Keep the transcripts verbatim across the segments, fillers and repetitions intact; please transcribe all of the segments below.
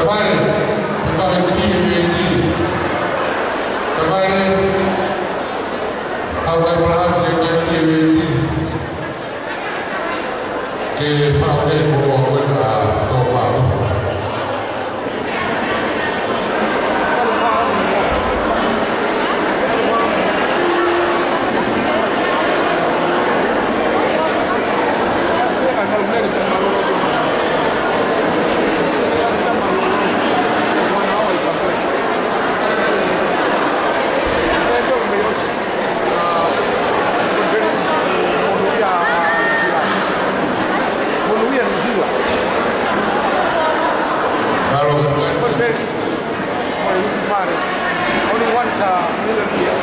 Pale, ke pale ki he veni. Ka pale, au kai pala ke pale ki he veni. Ke fake mo wena tō pau. Only once a million year.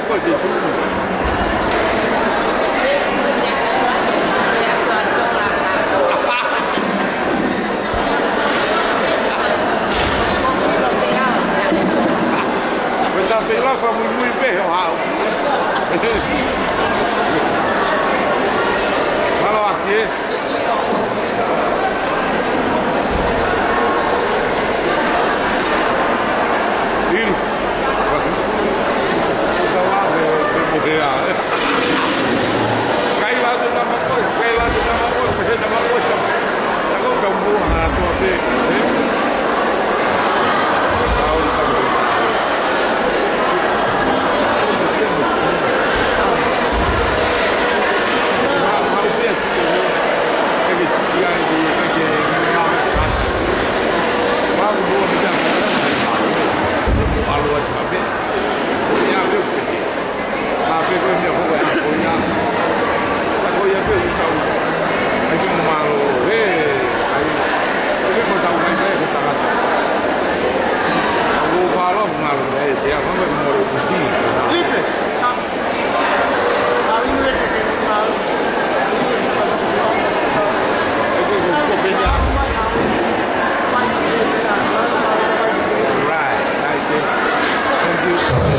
Ko e tafe lafa muimui pē ʻo haʻu. Mālō ʻaupito. Ili. Tau ave, te mo hea. Kai la te tama ko, kai la te tama ko, kai la te tama ko. Right, I see. Thank you.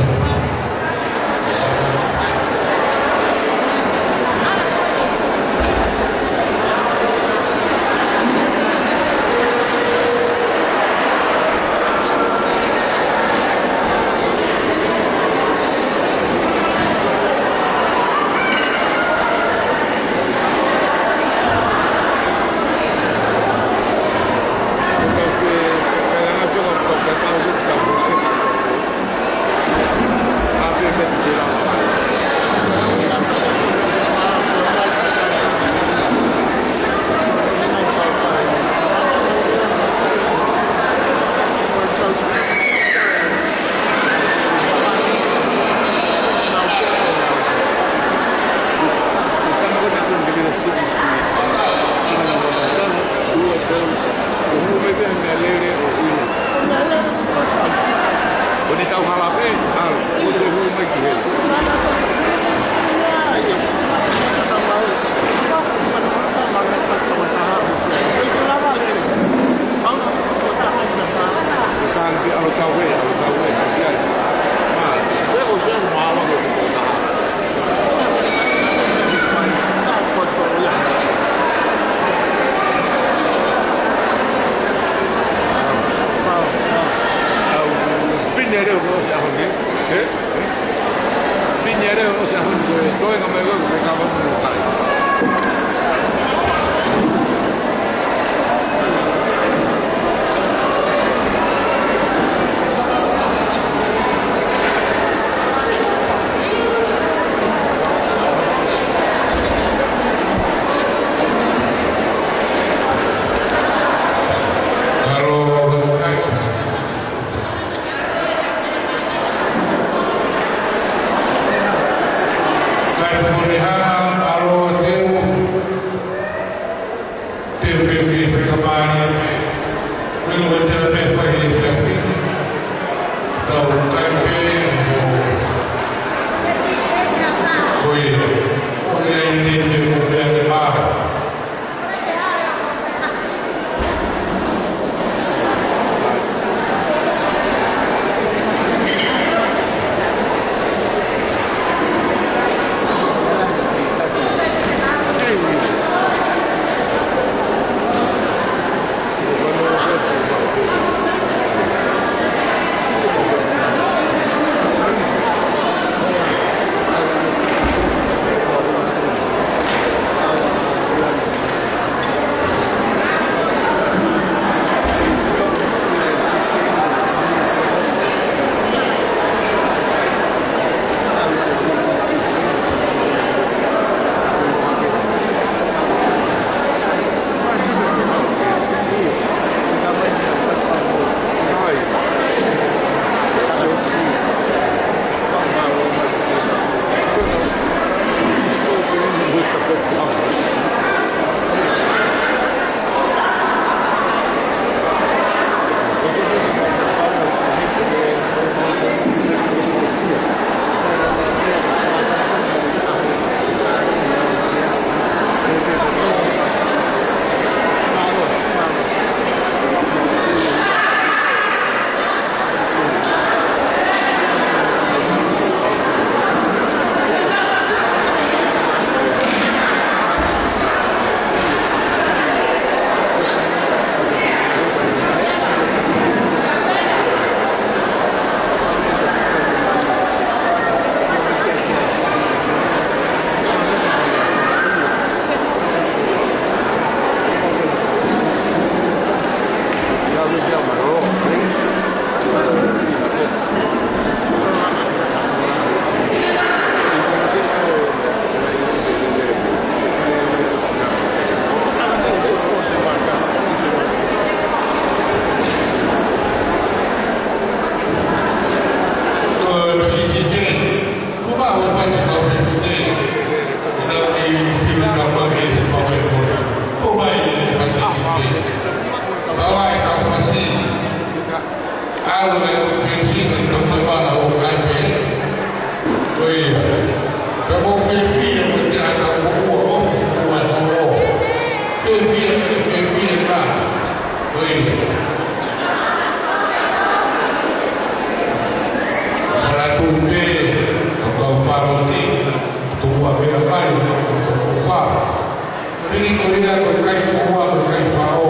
Ko ia ko e kai pōua, ko e kai faʻo.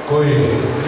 Ko ia.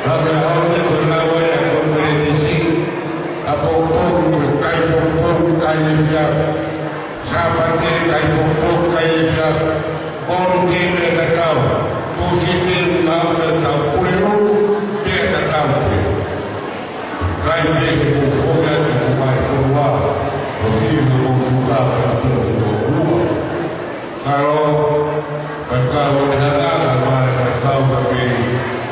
Fakahau te ko e lau ʻa e konifelenisi, ʻapongipongi ko e kai pongipongi, kai efiafi. Sāpate kai pongipongi, kai efiafi. Mōnite meʻa tatau. Tūsite ʻuhinga meʻa tatau. Pulelulu meʻa tatau pē. Kai pē he ʻoku foki atu ko mai konua. ʻO sivi ko suka ka tuku to ua. Kalo, ka kau ne hanga ka mai, ka kau ka pei,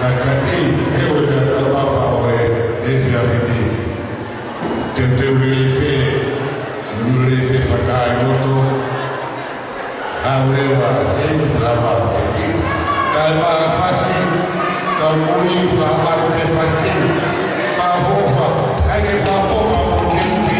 ka ka tei, he ʻoku ne ka mafa ʻo e, efiafi ni. Te te ule pē, ule pē fakai moto, a ule wa, sei, la ma, sei. Kai ma fasi, ka mui, fa ma te fasi, ma fofa, ai ke fa fofa, mo te te.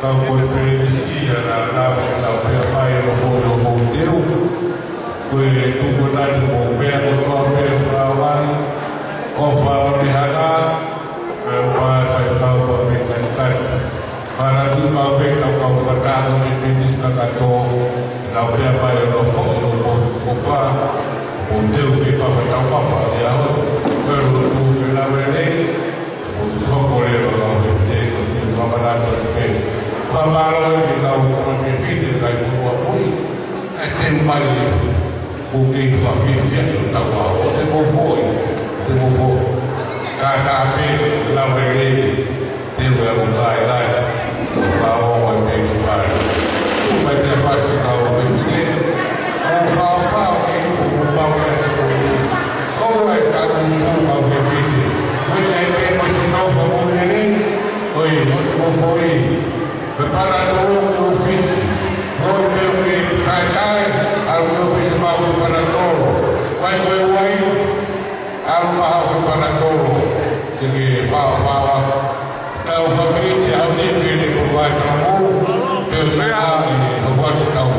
Kau konifelenisi ia naʻa nau ke tau pea mai ʻo foʻi ʻo mou teu. Ko e tuku atu mou pea kotoa pē fāvai. Ko fāvai hana, ʻe ʻomai faifekau pea mei kanikani. Manatuʻi maʻu pē kau kau fakataha ko e tenisi kakato. Tau pea mai ʻo foʻi ʻo mou kofa. Mou teu ke papa tau papa ia ʻo. Ko e lotu ke lau e lei. ʻO hoko leva lau e te ko te whamanatu pē. Fakamālō ki he kau kau ke fiti kai mo kua pui. ʻE te mai e fu. ʻO kei fafifi ʻo tau ʻo te mo foʻi. Te mo foʻi. Ka ka pē lau e lei. Te ue ʻo kai lai. ʻO whao ʻo e pē ki fai. ʻO mai te fasi kau ke fiti. ʻO whao whao ke ifu mo mau e te mo. Ko e taku tū mau ke fiti. Mui ai pē mo si nau ka mo nene. Oi, ʻo te mo foʻi. Ko e panatolo ko e ʻōfisi. Mo i pē ke kai kai, ʻalu ki ʻōfisi mau ko e panatolo. Kai ko e wai, ʻalu maha ko e panatolo. Te ke fāfā. Tau fāmili te au ni pē ne ko vai tau mo. Te u mea ai, hau atu tau.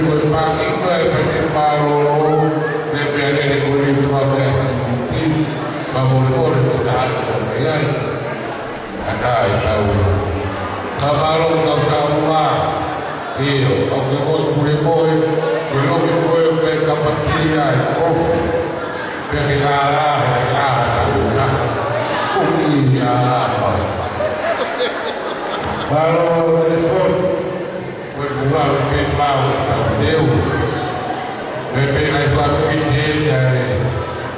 Ko e pākiki ko ē pē ke mālōlō, ke pea lele ko e lituakia e filimuti, ka molemole ke taha ko e ai. Ka tae tau. Ka mālō ka tau mā. ʻIo, ʻoku ke moe pule moe, ko e loki ko ē ke kapati ai kofi. Pea ke ngālā, he ngālā tau taha. Ko ki ngālā mau. Mālō telefoni. Ko e kungau pē mau e tau teu. Pea pē ngai fatu i te ni ai.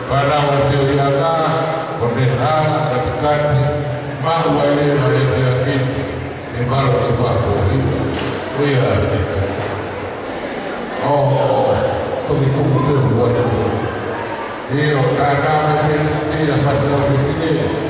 Fānau a feo i ana, ko ne hala katikati, mau ai le mai e fea kiti, e malo ke fatu i. Ko ia te kai. ʻO, ʻo, toki tuku teu ua te. ʻIo, tātā pē pē te ia fatu o pē pē.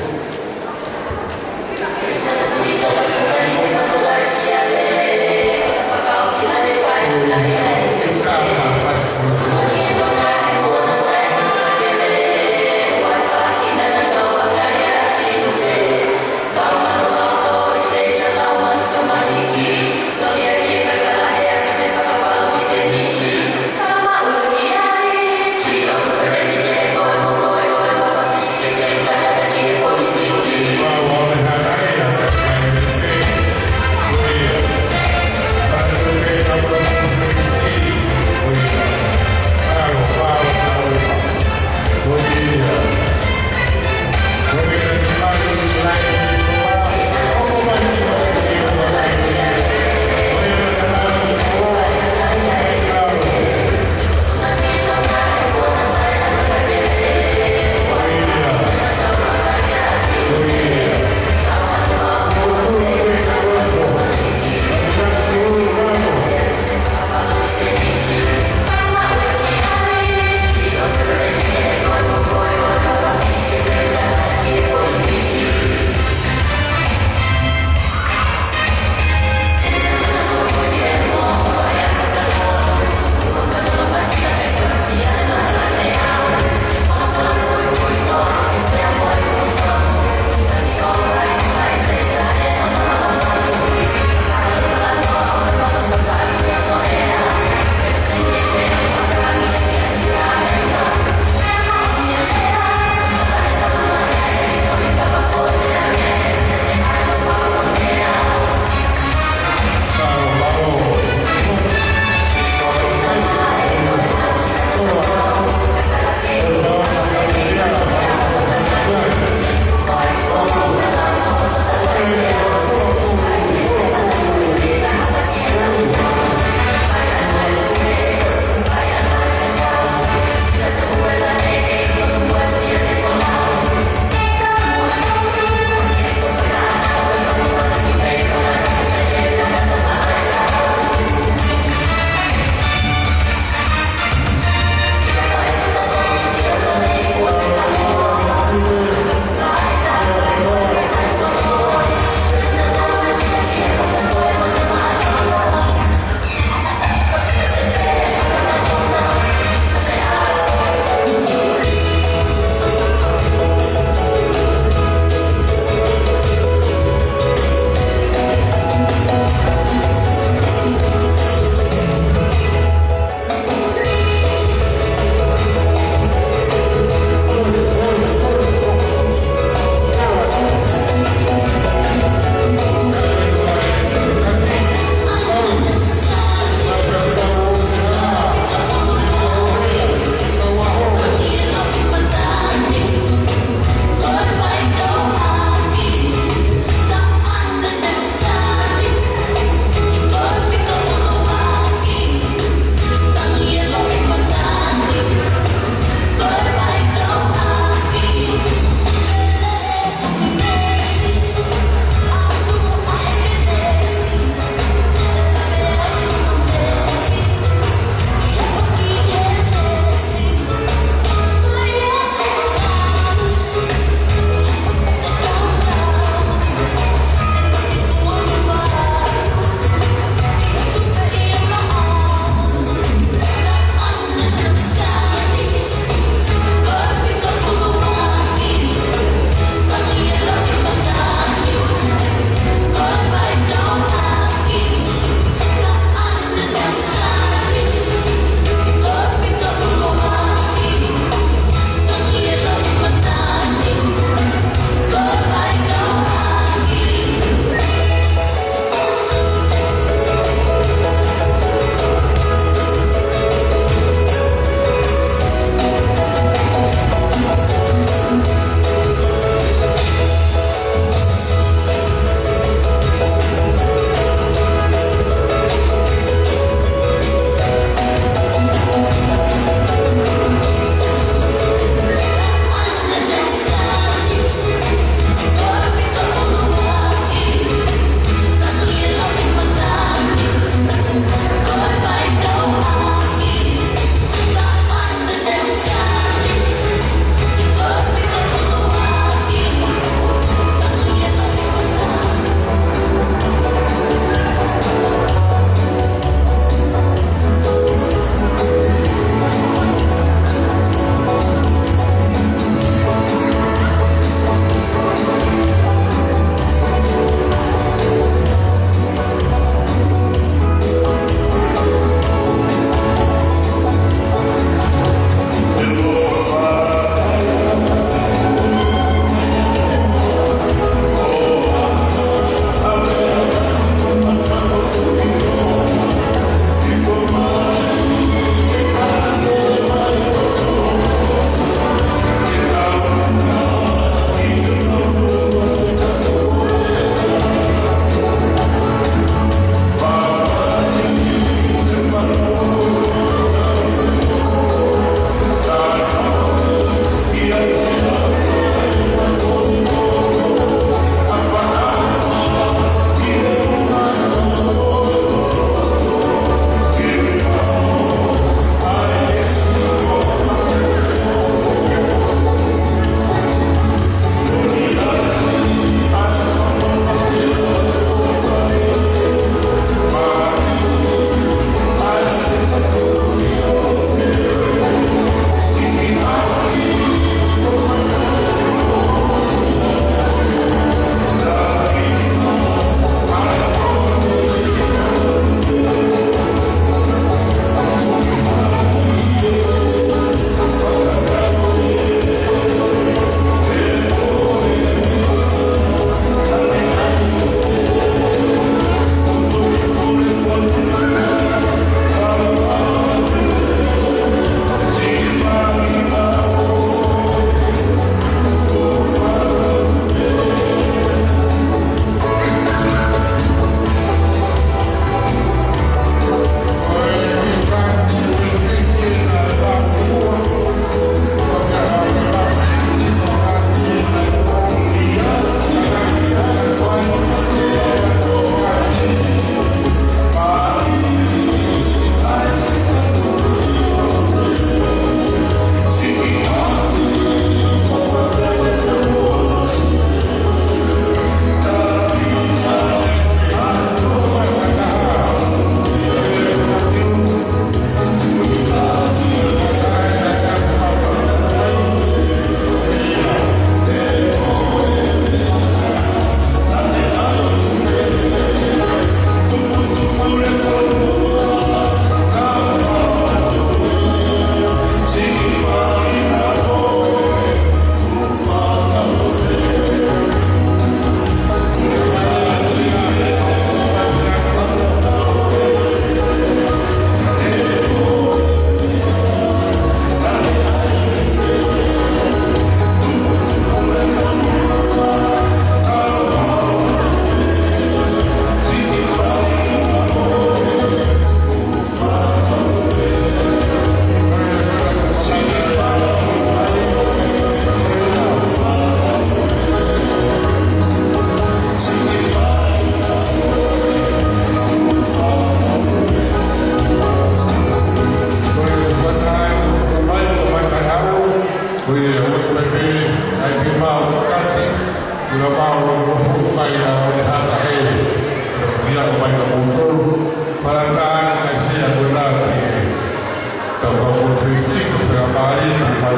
Hei,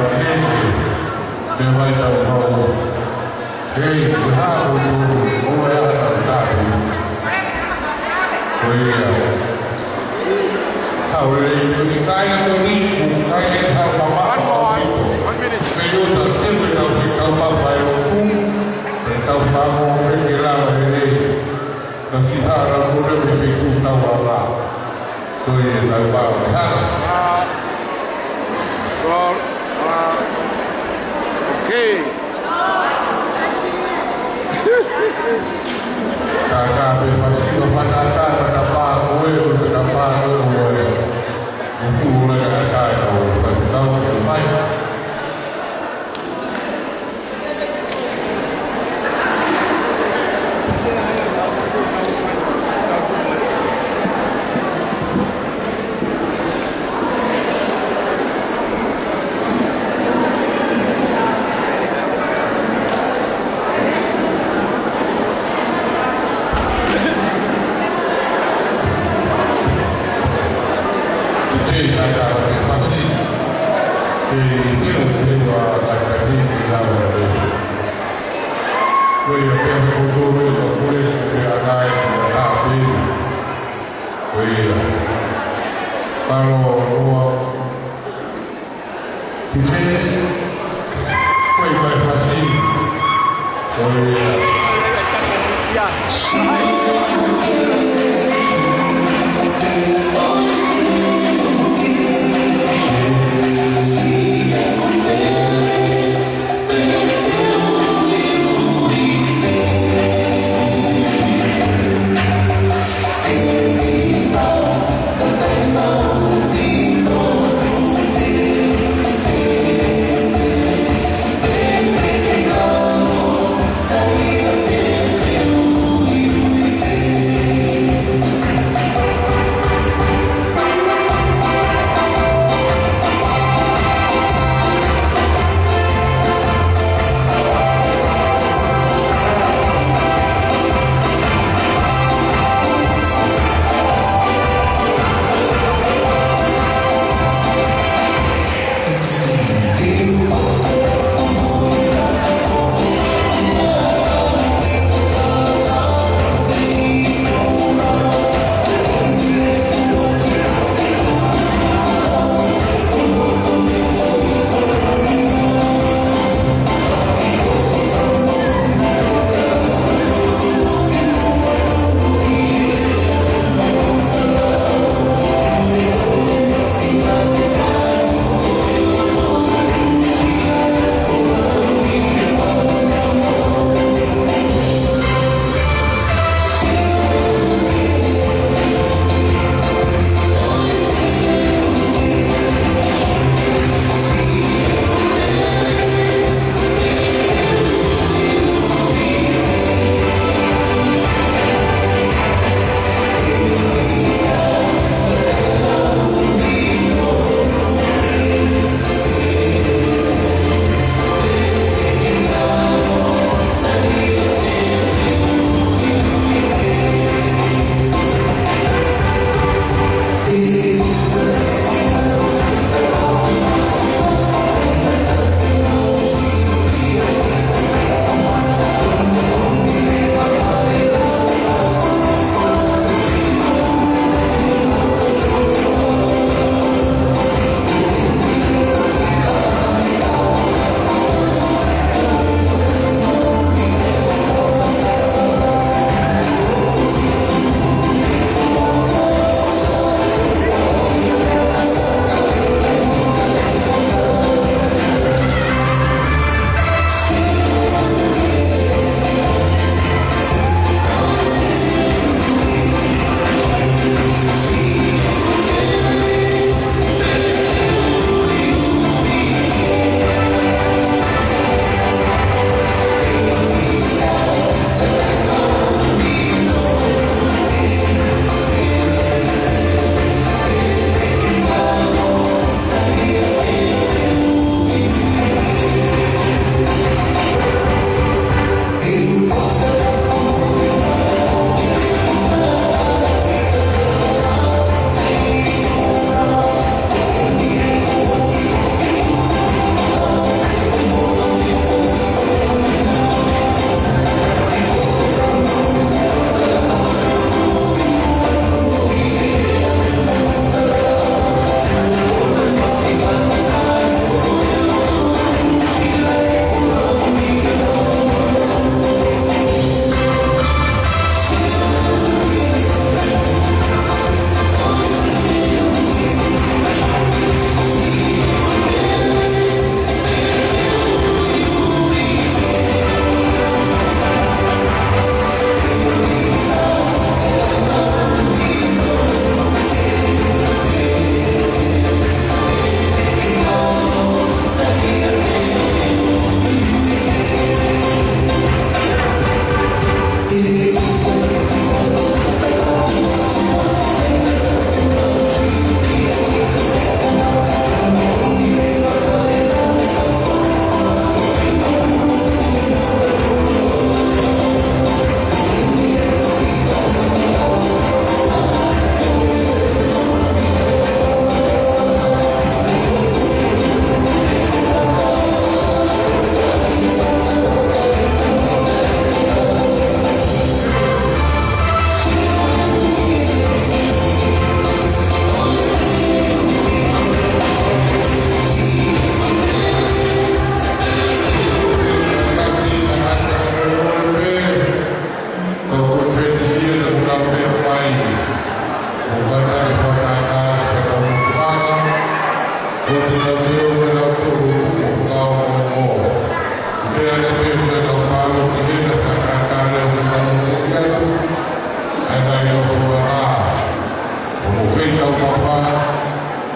te vai tau mau. Hei, ko e hā ʻoku tō, ʻoku ʻi ai ha tau tāpuni. Ko ia. Haʻu lelei, ʻikai ko ni, ʻikai ke haʻu mamaʻo ʻaupito. Pea ʻoku tau teu ke tau fekau mafaelotu, pea tau fakaongo pē ke lava lelei. Ka si hara ko le me feituʻu tau ala. Ko ia tau pau ke hara. Okay. Ka ka pe fasi ka fana ta ka ta pa ko e ko ka ta pa ko e. Utu la ka ta ka o ka ta ka o mai. Te tai ka te fasi. Te te o te wa tai ka te te la wa te. Ko ia pea ko tō e ka pule ko te anai ko ta pe. Ko ia. Talo noa. Ki te. Ko ia kai fasi. Ko ia.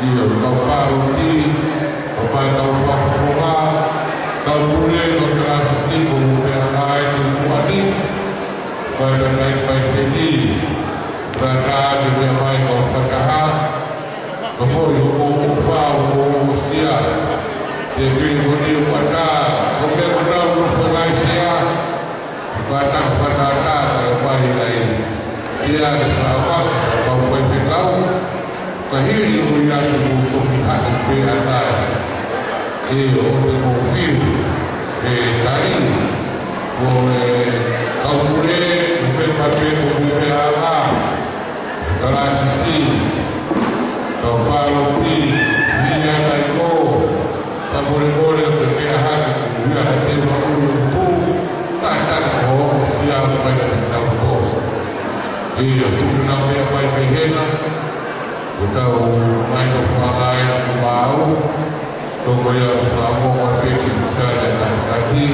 ʻIo, kau palōti, kau pea kau fakafofonga, kau pule, kau kalasi tiko, mo e meʻa ngāue ʻi he tuʻa ni, kau pea palesiteni, kau pea kau meʻa mai kau fakataha, kau foʻi hoʻomou ʻofa, hoʻomou aʻusia, te pili ko ni ʻo mata, kau meʻa ko nau nofo ngaahi sea, Ka taka fakatata e mai ai. Sia ke fakaʻapaʻapa, kau faifekau. Ka hili ko ia te mou toki hake pē ʻanai. ʻIo, ʻoua te mou fiu. ʻE tali. Ko e kau pule, ko e meʻa pē ko e meʻa ʻa. Kalasi tiko, kau palōti, ʻi he ʻanai ko, ka molemole ʻo te meʻa hake ko ia ha te maʻuli ʻo pū, ka tana ko hoʻo sia ʻo fai ʻa te tau ko. ʻIo, tuku nau meʻa mai mei hena, ko tau mai no fanga e no mau, Toko ia ʻo fakamoʻoni pē ki he sikitale ʻa Katikati,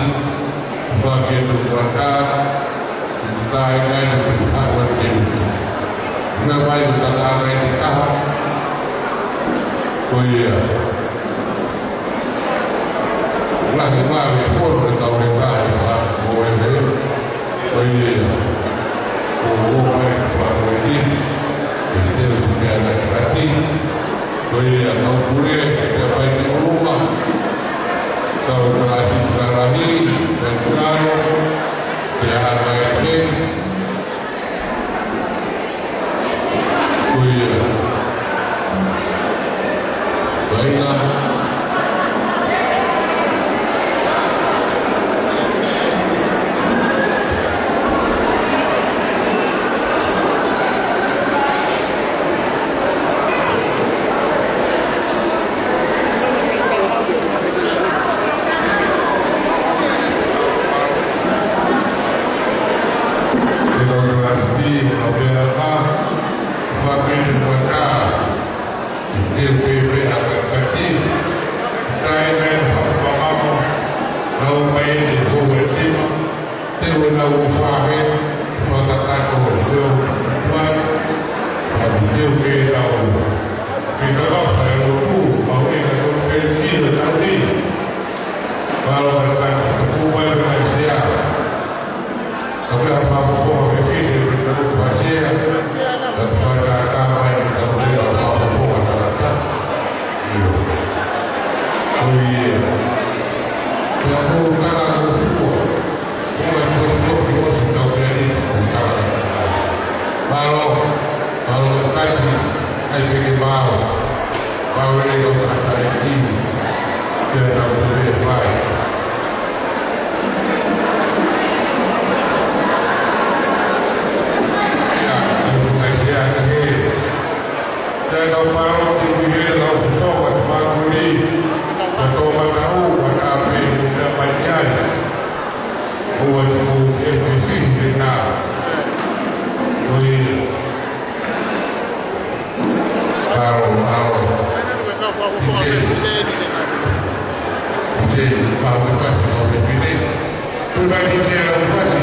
ʻo fake tu kuata, ki he kāinga ʻi he pili haʻu ʻa te utu. Meʻa mai ʻo takanga ʻi he taha, ko ia. Lahi mā me fono e kau le kae fakamoʻoni. Ko ia, ko ʻoua mai ka fakamoʻoni, ʻe te u si meʻa na kati. Ko ia, kau pule, ʻe te apai ki ʻolunga. Kau kalasi tuʻa lahi, ʻe te alo, te a mai te. Ko ia. Ko ia. Te u ʻenau ʻofa he, fakakakato, te u tuai, ka te u ke nau. Ke tau fai lotu, mau ʻi he konifeleisi ʻo e taʻu ni. Mālō ka te kai, ka te kupai mai sea. Ka pea fakafofonga ke fine, ke tau tuha sea. Ka te fakatātā mai, ke tau lea, fakafofonga tangata. ʻIo. Ko ia. Pea mo tala ko fua. Mālō, mālō, kātaki, ʻai pē ke mālō. Mālō e ʻo kātaki, pea tau te me fai. Ia, ʻi he kai sea ke he. Te kau mālō ki he kau fakafofonga te fakuli, ka tō matau, ka tāpē, ka mai kai. ʻOua te mou ʻeke fihi he nā. Ko ia. Mālō, mālō. Ise. Ise, mālō, ʻofa fasi, ʻofa fasi. Tuna ni ke ʻofa fasi.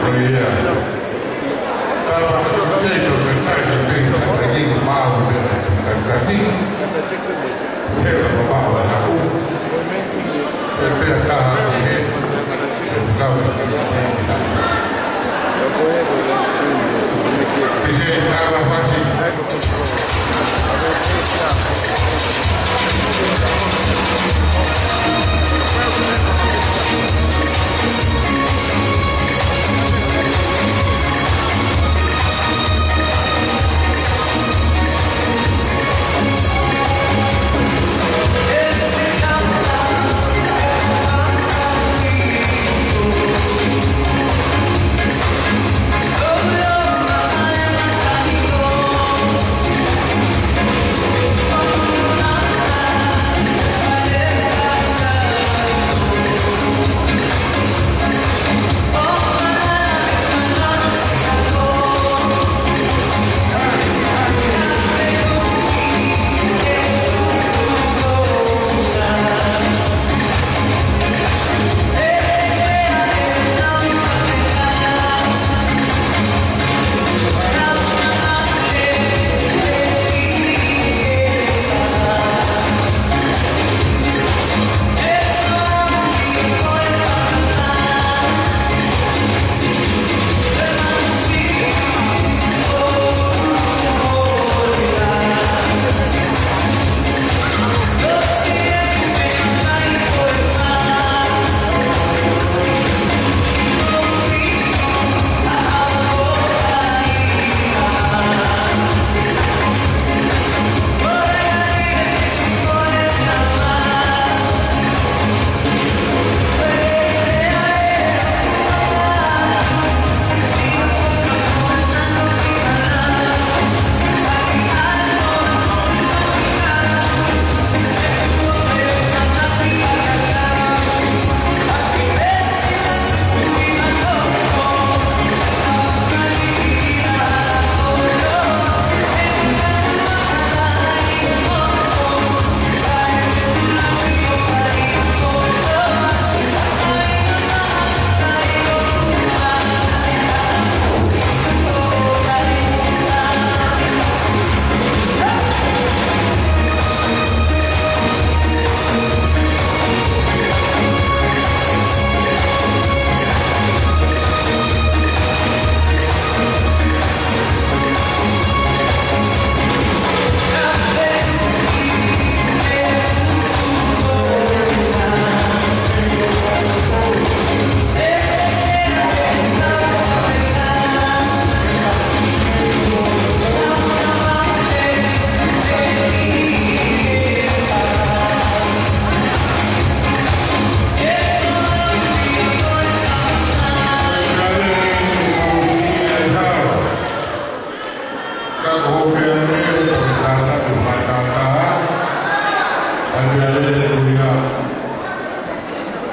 Ko ia. Tama ko e keito ke tai ke pei ka tai ke mau pē ka kati. He la ma mau e haku. E pea ka haku he. E pukau e. Pise tama fasi.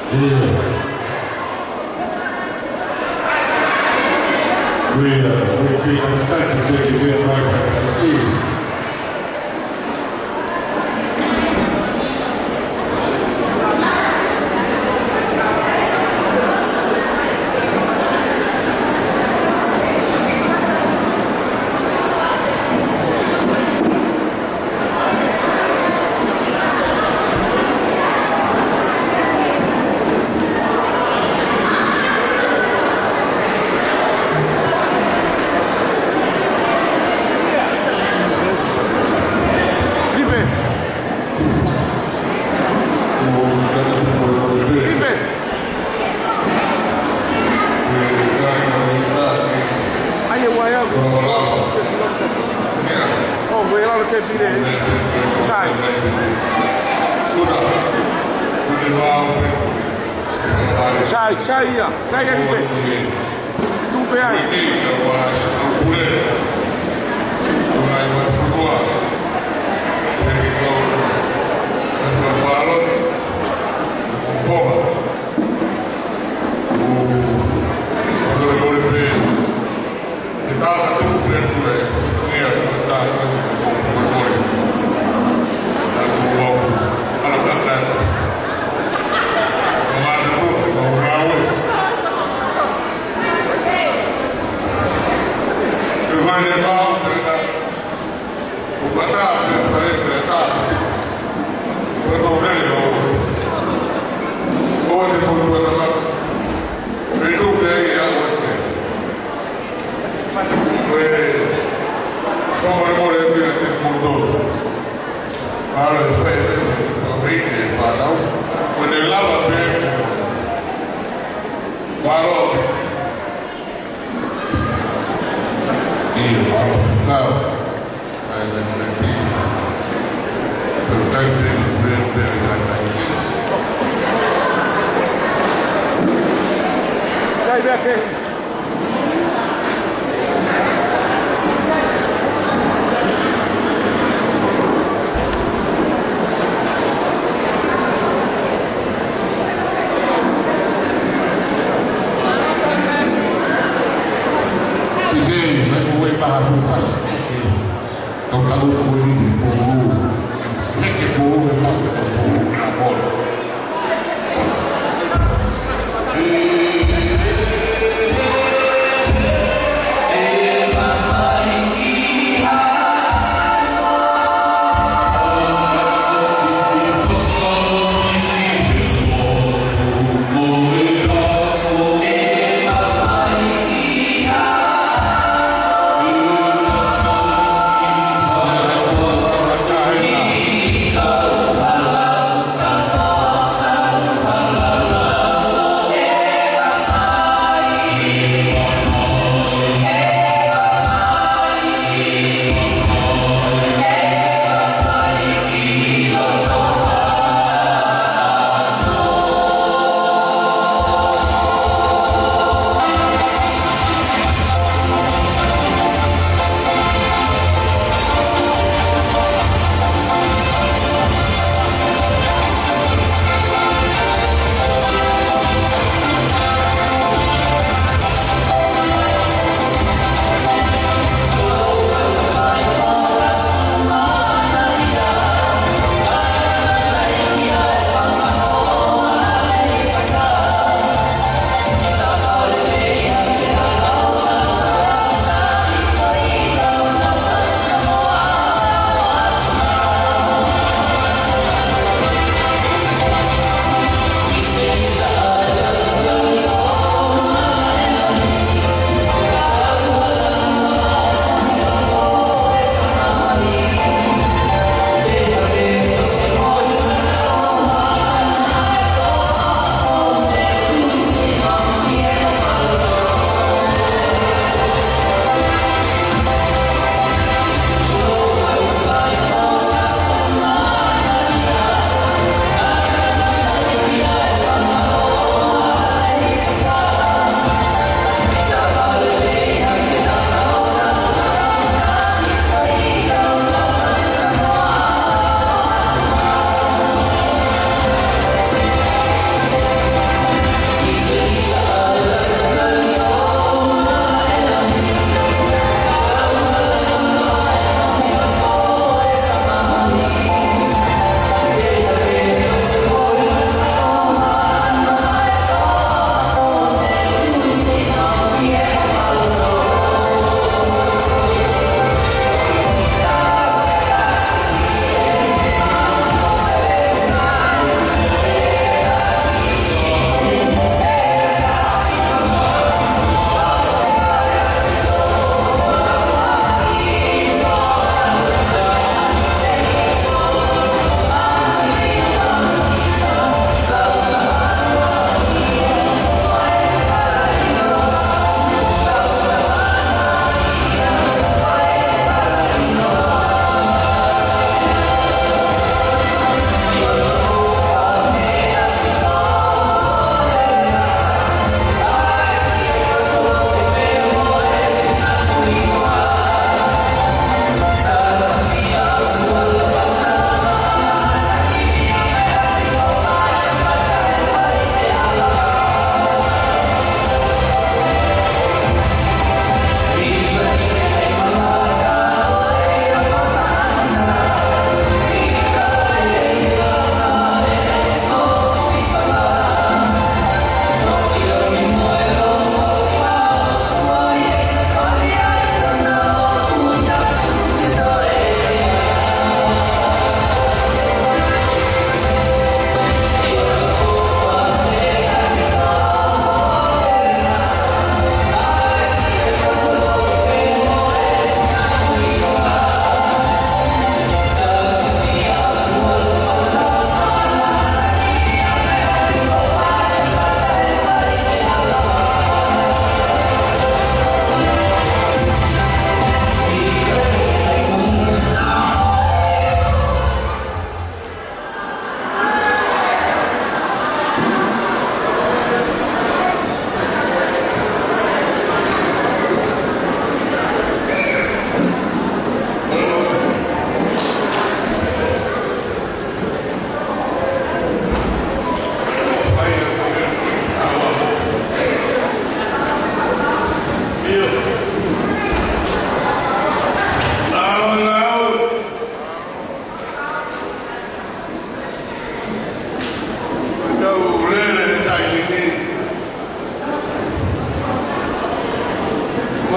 Ia. Kuia, we pika taiki teki pia mai ka tiki. Lipe. Lipe. Ai, e uai au. Oh, ko e lalo te pile. Sai. Sai, sai ia. Sai ia, Lipe. Tupe ai. Kau taʻu ko eni he pōʻuli. Heke pōʻuli, mau ko pōʻuli na pōʻuli.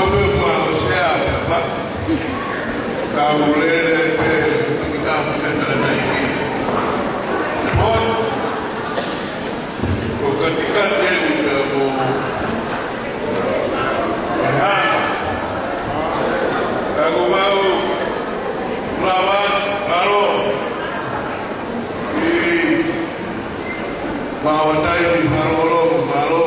Ko e ua o sea pea pa. Ka ulele pe toki tafu me tala taiki. Pon. Ko katikati eni ka mo. Ko e hana. Ka ko mau. Lava. Malo. I. Mau taimi. Malo. Malo.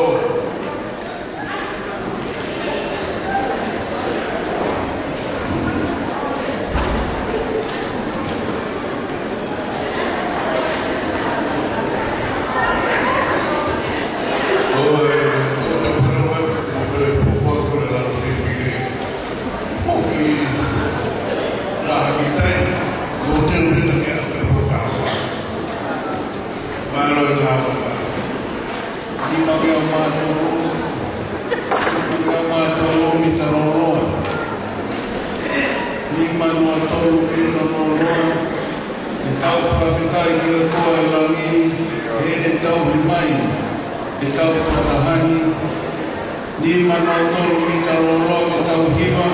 Nima meʻa mā tolu, nima meʻa mā tolu mita lōloa. Nima noa tolu mita lōloa. ʻE tau fakafetaʻi ki he ʻOtua ʻi langi, heʻene tauhi mai ʻetau fakataha ni. Nima noa tolu mita lōloa ʻetau hiva.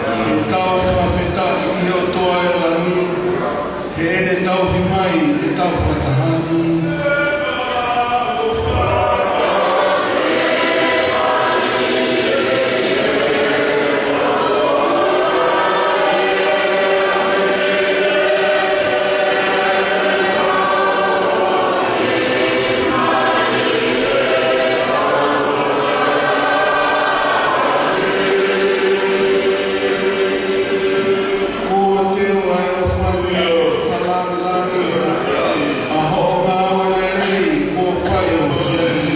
ʻE tau fakafetaʻi ki he ʻOtua ʻi langi, heʻene tauhi mai ʻetau fakataha ni. Kuo teu ʻa e ʻofa ni ʻa e Laumālie Māʻoniʻoni, ʻa hoʻo ngāue lelei kuo fai ʻi ho siasi.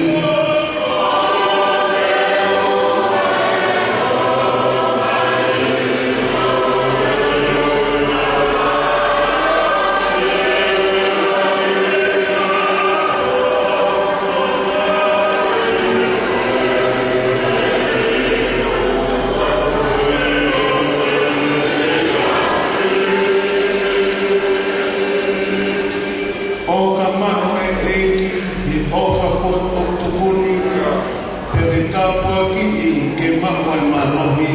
ʻO ka maʻu ʻe he ʻEiki ʻa e ʻofa kuo tuku ni, pea ke tāpuakiʻi ke maʻu ʻa e mālohi.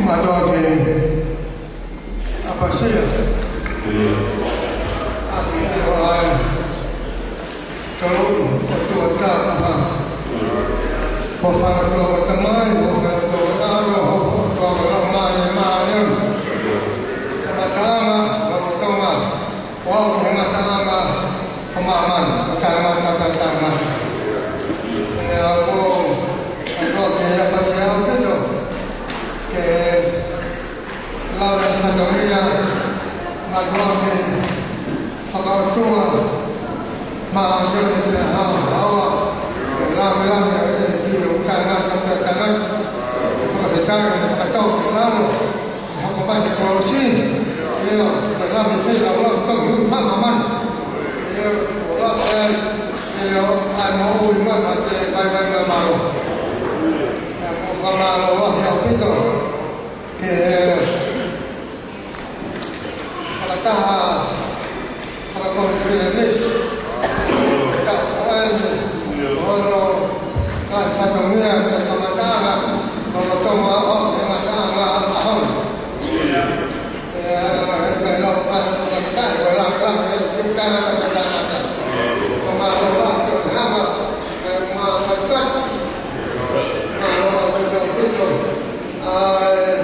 Mātuʻa ke ʻapasia. ʻAki ʻe ʻOtua ʻa e toloʻi ʻo e ʻOtua Tapu. Ko e fai ʻOtua ʻo e Tamai, ko e fai ʻOtua ʻo e ʻAlo, ko e fai ʻOtua ʻo e Laumālie Māʻoniʻoni. Kamataʻanga, lolotonga, ʻo aʻu ki he ngataʻanga ʻo māmani, ʻo taʻengata pea taʻengata. ʻE au ko, ʻe au ke ʻapasia ʻaupito, ke lave e fatongia, mātuʻa ke fakaʻotua, māʻoniʻoni pea haohaoa, lave lave ʻa e ʻEiki ʻo taʻengata pea taʻengata, ke fakafetaʻi ʻene fakatau ki lalo, ʻo hoko mai ki he kolosi, ʻio, pea lave feilaulau tau hui māmani, ʻio, ʻo lave ai, ʻio, ʻa e moʻui mai mate, vaivai mai mālō. ʻE au fakamālō lahi ʻaupito, ke fakataha fakakonifelenisi. Ka ko eni, hono ngaahi fatongia ke kamataʻanga, lolotonga ʻo e ngataʻanga ʻaho ni. ʻE, ʻe, ʻe, ʻe, lau ka, ka, ka, ko e lau, lau, ʻe, ke kana, ka, ka, ka, ka. Ko mālō lahi, ke hanga, ʻe, ma, ma, ka. Mālō, ʻaupito, ʻaupito. ʻAi,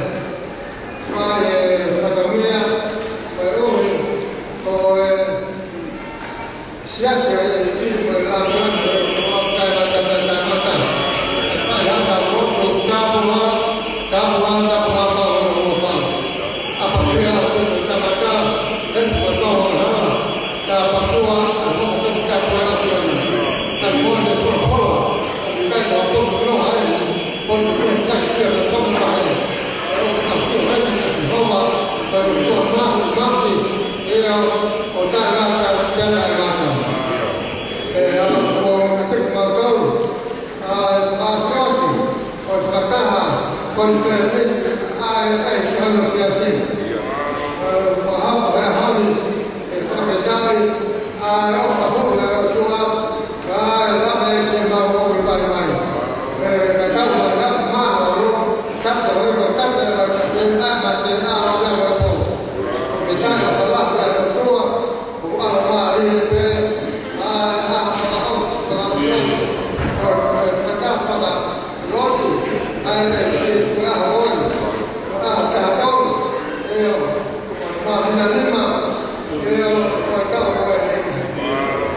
Konifelenisī ʻa e ʻEiki ki hono siasi. ʻE, fakahoko he ʻaho ni, ʻe fakafetaʻi ʻa e ʻofa hulu ʻa e ʻOtua, kae lava ʻe Sēmau ʻo ʻi vai mai. ʻE, ka tau mai ʻa mālōlō, tapu ʻa e ʻOtua, tapu ʻa e ʻOtua, tapu ʻa e ʻOtua, tapu ʻa e ʻOtua. Fakafetaʻi ʻa e ʻOtua, ʻoku ʻalomālie pē ʻa e fakaʻosi, fakaʻosi ʻo e fakataha fakalotu ʻa e ʻEiki ko e ʻaho ko eni, ko e ʻaho taha tolu ʻo e māhina nima ʻo e taʻu ko eni.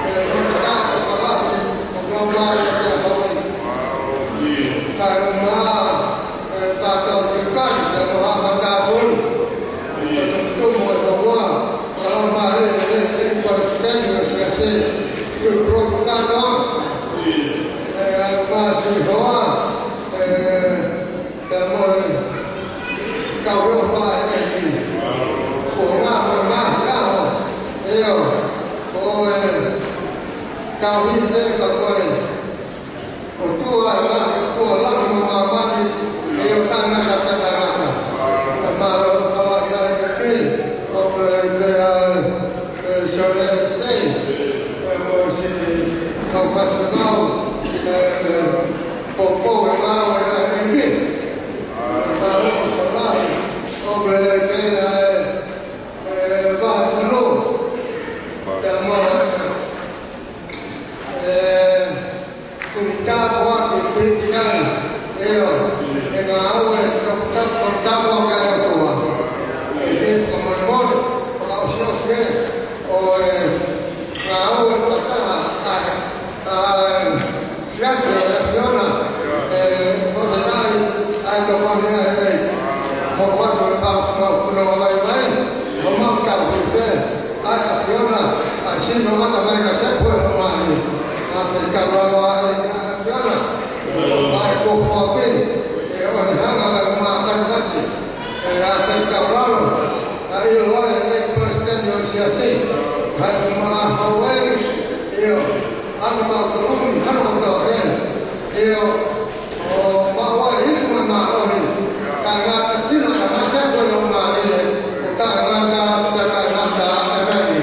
ʻE, fakataha fakalotu, ʻoku ʻalomālie pē ʻa e ʻaho ni. Kae ʻumaʻā ʻa e tautau ki kai, ʻa e maha matāpule, ʻa e tomutomu ʻo e hoa, ʻalomālie ʻa e palesiteni ʻo e siasi, ko Pulotu Kātoa, ʻe, ʻa e māsili hoa, ʻe, ʻa e mo e kau ʻofa ʻa e ʻEiki. Ko e ngaahi, mo e ngaahi ʻaho, ʻio, ko e kau hine ka ko e ʻOtua, ʻa e ʻOtua langi mo māmani, ʻio, taʻengata pē taʻengata. Ka mālō e fala ia e ki, ʻoku lelei pē ʻa e, ʻe, Sione Sei, ʻe, mo siʻi kau faifekau, ʻe, ʻe, poupou e ngāue ʻa e ʻEiki. Ka mālō e fala, ʻoku lelei pē ʻa e, ʻe, vahefonua. Ka mo e, ʻe, Kumi tāpuaki, pīkitai, ʻio, ʻe ngāue, fakatapu, fakatapu ki he ʻOtua. ʻE, ʻe fakamolemole, fakaʻosiʻosi ē, ʻo e ngāue fakataha, ʻa e, ʻa e, siasi ʻo e ʻAfiona, ʻe, fakafetaʻi, ʻa e tokoni ʻa e ʻEiki. Hoko atu e kau mau kuno vai mai, ʻo mau tau hifo pē, ʻa e ʻAfiona, ʻa e sino ʻata mai ka te pue o mani. ʻA e kau lalo ʻa e ʻAfiona. ʻO mai ko foki. ʻE ʻo ne hanga mai ʻo mā katikati. ʻE ʻa e kau lalo. ʻA e ʻilo ʻa e palesiteni ʻo e siasi. Hai ʻo mā hauei. ʻIo. ʻA e mau kolumi. Hano kotoa pē. ʻIo. ʻO maua ʻi he mālohi, taʻengata sino ʻa e mate ko e lomālie, ʻo taʻengata, taʻengata, ʻēmeni.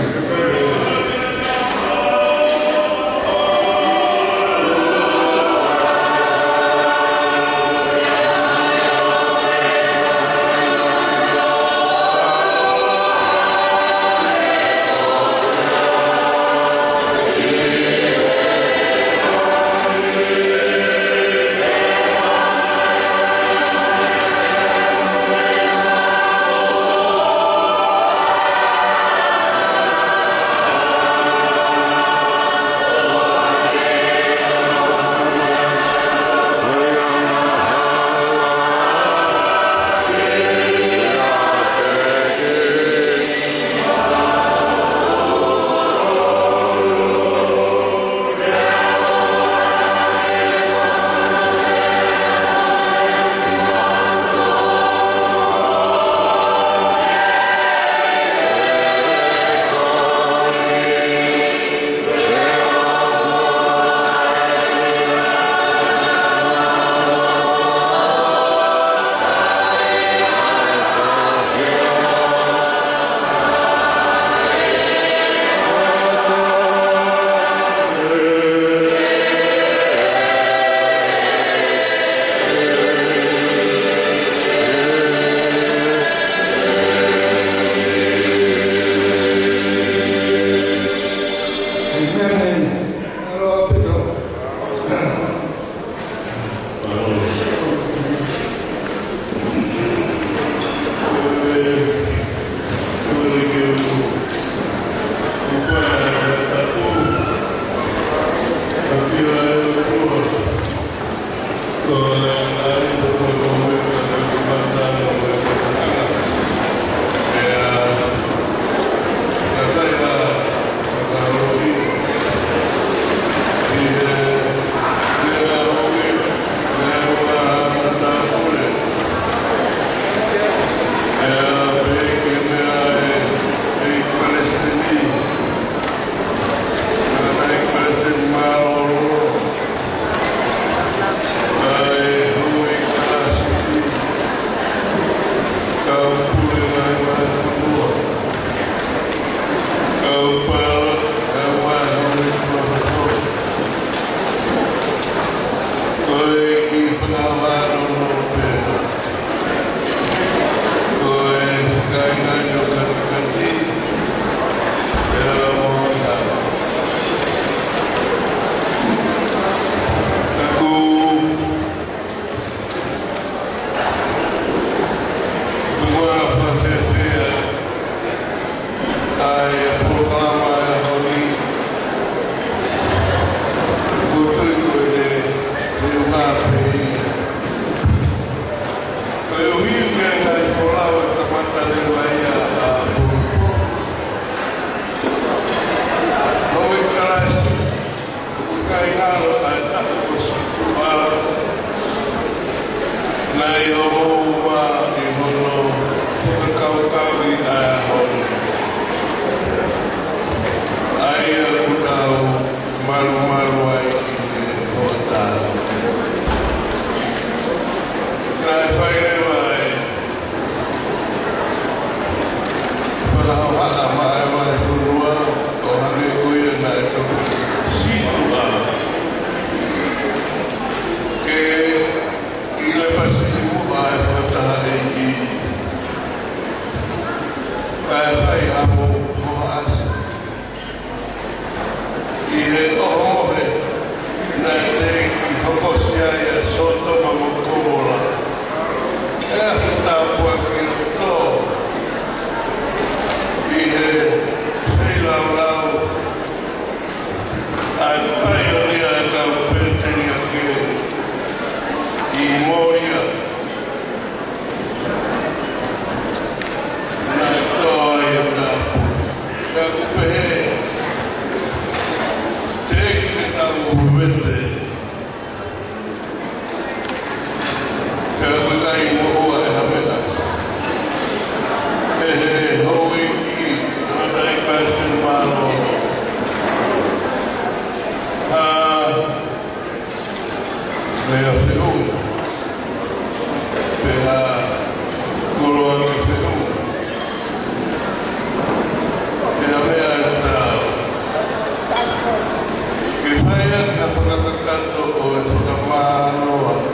Kae fai ha mou hohaʻasi ʻi he ʻohomohe naʻe teʻeki hokosi ai ʻa Sōtoma mo Komola, ʻa e fetāpuaki ʻo tō ʻi he feilaulau ʻa e paionia ʻa e kau Pelitania ʻi Molia. Naʻe tō ai ʻa e tāpuaki. Ka ʻoku pehē, teʻeki te tau vete pea ʻoku ʻikai moʻua ʻe ha meʻa. ʻE he houʻeiki, tangataʻeiki Palesiteni Mālōlō, ha meʻa feʻunga, pe ha koloa feʻunga, pe ha meʻa ʻe taau ke fai ʻaki ha fakakakato ʻo e fakamālō atu.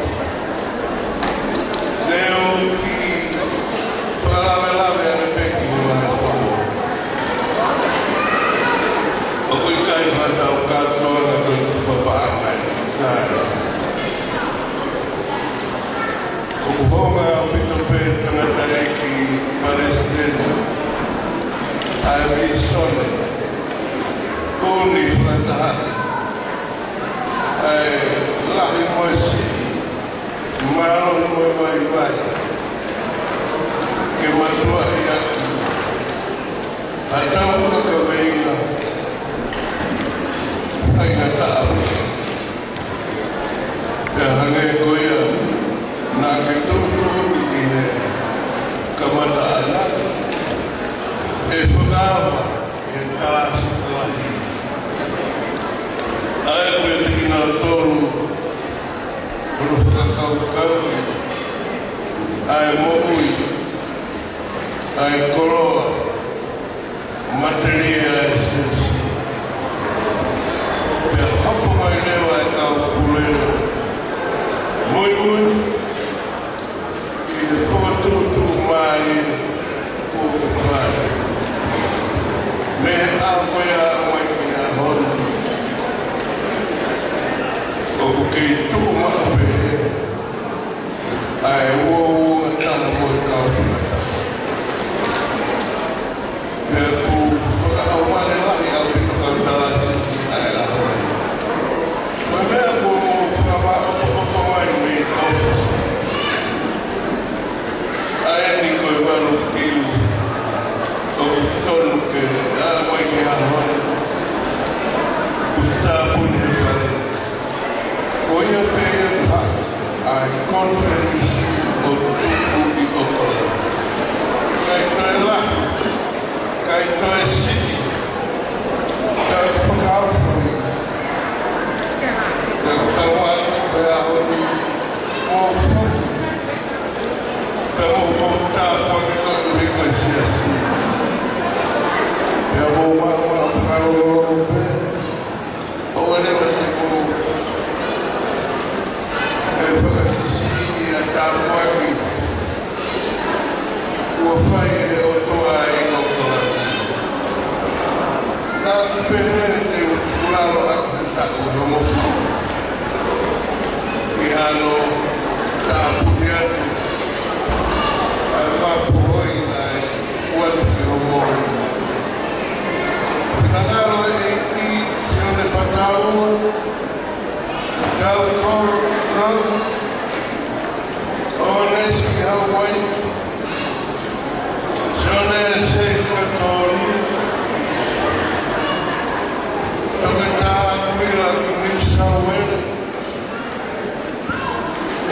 Te u kiʻi fakalavelave ange pē ki he vahefonua. ʻOku ʻikai ha tau kātoanga ko e tufa paʻanga ʻi Tailani. ʻOku hanga ʻaupito pē tangataʻeiki Palesiteni ʻa e vīsone ʻo ne fakataha ʻa e lahi mo e siʻi, mālohi mo e vaivai, ke matuʻuaki ʻaki ha tau kaveinga faingataʻa. Pea hangē ko ia naʻa ke tuʻutuʻuni ʻi he kamataʻanga, ʻe fakaava ʻe he kalasi lahi ʻa e meʻa te kinautolu ʻoku fakakaukauʻi ʻa e moʻui, ʻa e koloa matelie ʻa e siasi. Pea hopo mai leva e kau pule muimui ʻi he potu tuʻumālie kuo fai. Mei he ʻaho ko ia mai ki he ʻaho ni, ʻoku kei tuʻu maʻu pē ʻa e uouangataha mo e kau fakataha. Pea ʻoku fakaʻaufale lahi ʻaupito kau talasi ki ai ʻaho ni. Ko e meʻa kuo mou fakamaʻopoʻopo mai mei he ʻōfisi, ʻa eni ko e valu kilu ʻoku tonu ke ʻā mai ki he ʻaho ni, kuo tāpuni he fale. Ko ia pē ia ʻoku haʻu ʻa e konifelenisi ʻo tuku ʻi ʻOkalani. Kae toe lahi, kae toe siʻi, kae fakaofo ia. Kae tau atu pē ʻaho ni, mou foki, pea mou, mou tāpuaki koeʻuhi ko e siasi. Pea mou maʻu, maʻu fakalongolongo pē, ʻoua leva te mou ʻe fakasiʻisiʻi ʻa e tāpuaki kuo fai ʻe he ʻOtua ʻi ʻOkalani. Naʻa ku pehē te u tukulalo ʻaki ha taʻu hongofulu ʻi hano tāpuni atu ʻa e fakapoʻuli ʻa e ʻOtua ki hoʻomou. Finangalo e ʻEiki Sione Fataua, Taukolo Nau, ʻOnesi Hawaii, Sione Seikatoni, Toketā Mila ki Niu Sauele,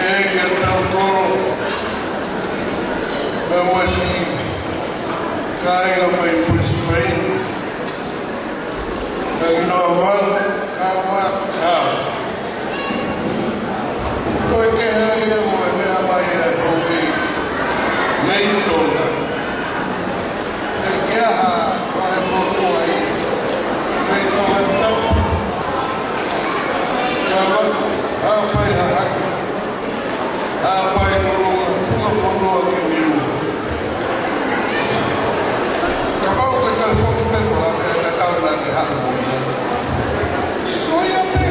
ʻEiki Taukolo, pea mo e siʻi kāinga mei Brisbane, Tanginoa Vanu, Kama, Kama. Ko e kehe ia mo e meʻa mai ʻa e houʻeiki mei Tonga. ʻE ke aha, vahefonua ʻi, mei Tongatapu, Kama, Haʻapai, Haʻaki, Haʻapai, Nulunga, Fukafonua ki Niua. Pea ko e meʻa tatau naʻa ke haʻu mo ia. Sio ia pē.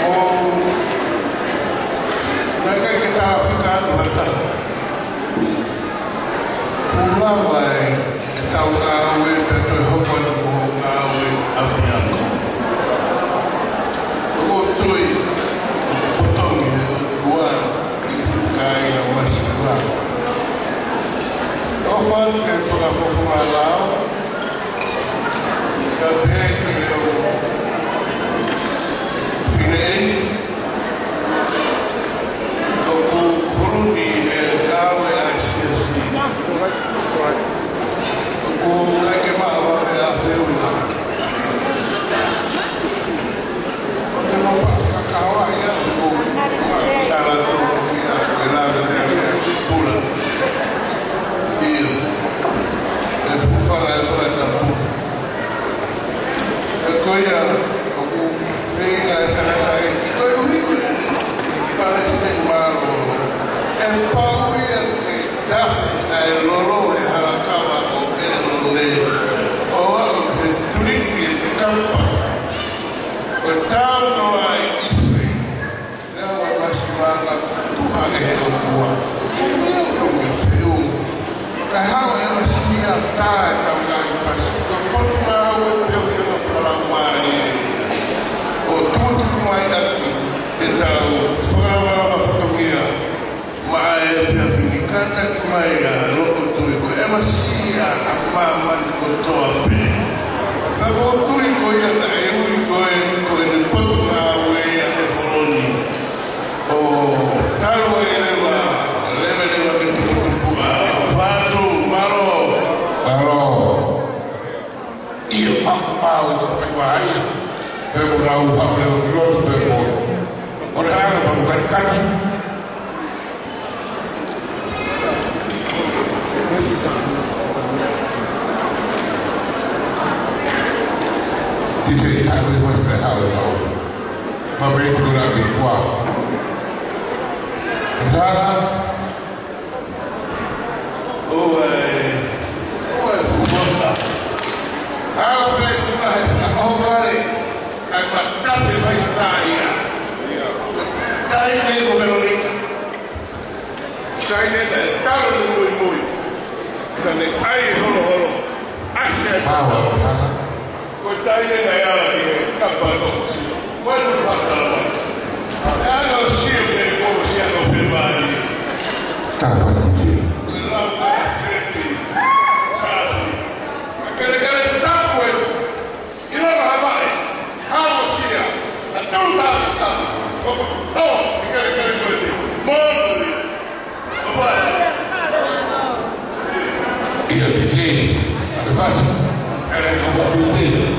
ʻO naʻe ʻikai ke ta fika atu ha taha. Kuo lava ʻetau ngāue pea toe hoko atu mo e ngāue ʻapiako. ʻOku ou tui ʻoku potongi ʻe he ʻOtua ʻa e kakai ʻa Masiva. ʻOfa ke fakafofonga lao, kae pehē ki he ʻofefine, ʻoku kuluki e ngāue ʻa e siasi. ʻOku ʻikai ke maʻu ha meʻa feʻunga. ʻOku te mau fakakaukau ia, ʻoku mau tala tō ia, ʻe lava meʻa meʻa pula. ʻIo. ʻE fuʻu fanga ʻe fakatapu. ʻE ko ia, ʻoku feinga e tangataʻeiki, koeʻuhi ko e palesiteni mālōlō, ʻe pau ia ke tafe ʻa e lolo he halakava ʻo ʻElone, ʻo aʻu ki he tuliki e kapa, ko e tau noa ʻa ʻIsileli. Lea ʻa Masiva, tuha ʻe he ʻOtua. Ko e meʻa ʻoku tau meʻa feʻunga. Kae haʻu ʻa e Masiva ʻo tā ʻetau ngaahi fasi. Ko e potungāue pē ia ʻoku fakalaumaʻi. ʻO tutuku mai ʻaki ʻetau fakalakalaka fatongia maʻa e efiafi ni, kātaki mai ʻa e loko tui ko e Masiva ʻa māmani kotoa pē. Ka ʻoku ou tui ko ia naʻe ui ko e, ko ʻene potungāue ia he holo ni. ʻO talu ai leva, leveleva ke tuputupuʻa. Fatu, mālō. Mālō. ʻIo, ʻoku mau ʻi he kai vahaia. Pea mo lau haʻu leva ki loto pea mo. ʻO le hanga mo katikati. Ki he taha ʻi he fasi pea haʻu e mau. Ma me tu la mi kua. Hanga. ʻOua ē, ʻoua ē fuata. Hanga pē kuo ʻi ai ha fakaʻohovale, ʻa e matafi fai mataʻia. Taʻahine ko Veronika. Taʻahine naʻe talo ni muimui. Naʻa ne ʻai holoholo. ʻAsi ai. Māua, hanga. Ko e taʻahine naʻe ala ki he kapa ʻo Sīsū. Ko e tuʻu pātala mai. ʻE anga ʻo sio ke ko si anga ʻo fēmālie. Tāpuaki. Ko e lau mai ʻa Feti. Sāfi. ʻA e kelekele tapu ē. ʻIlonga Havaʻi. Hanga ʻo sio. ʻA tau tā tā. Ko ko. ʻO, ʻi kelekele ko eni. Mōtuli. Ia, P J, ʻa e fasi. Ele ko P J.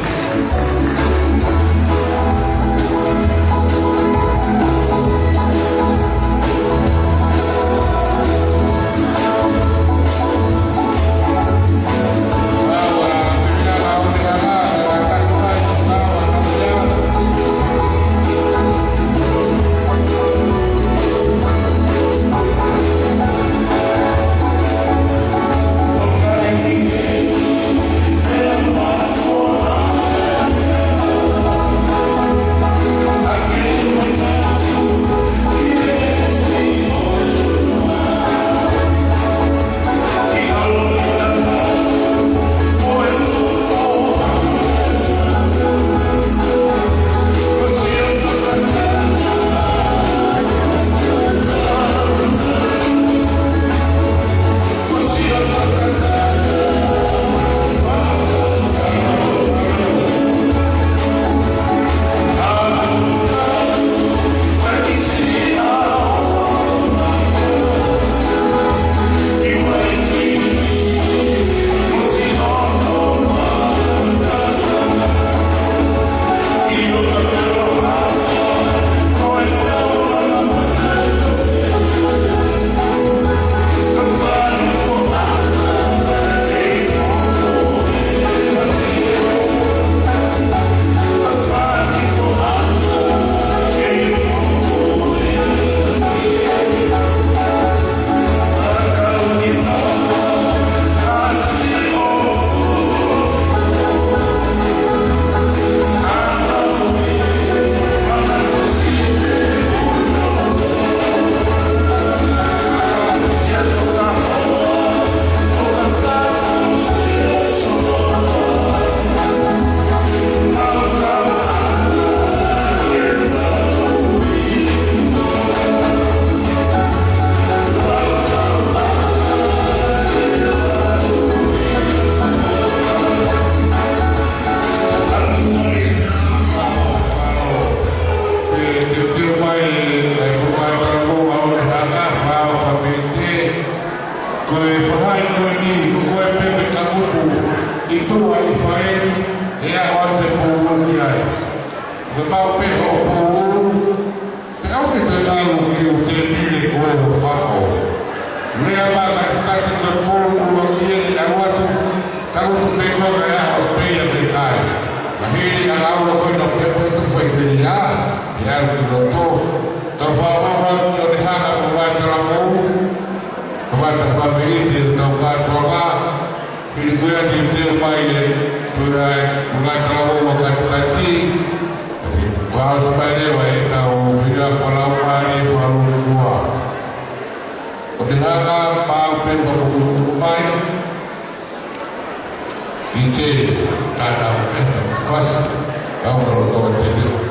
Ko e faʻahi ko eni, ko koe pē ke tangutu ʻi tuʻa ʻi fale, ʻe aʻu atu e pūʻulu ki ai. Ko e maʻu pē hoʻo pūʻulu, pea ʻoua ke toe ʻalu ki he tēpile ko ē ʻo fao. Meʻa mākatikati ko e pūʻulu ʻuluaki eni, aʻu atu, tangutu pē koe kae ʻaho pē ia ke kai. Mahili ʻa e ʻalu ko ē ʻo pehē pē ʻe tuku faʻiteliha, ʻe ʻalu ki loto. Tau fakamālō atu ki Onehanga mo Vaitalamou, kamata fāmili te tau kātoanga, hili ko ia te teu mai e tuʻa e Vaitalamou makatikati, fakaʻosi mai leva ʻetau fia falaumani falukua. Onehanga, maʻu pē hoʻo pūʻulu mai. Ki te tata e pasi, kau ka loto te te.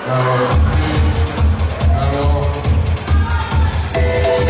Wow. Hey, okay.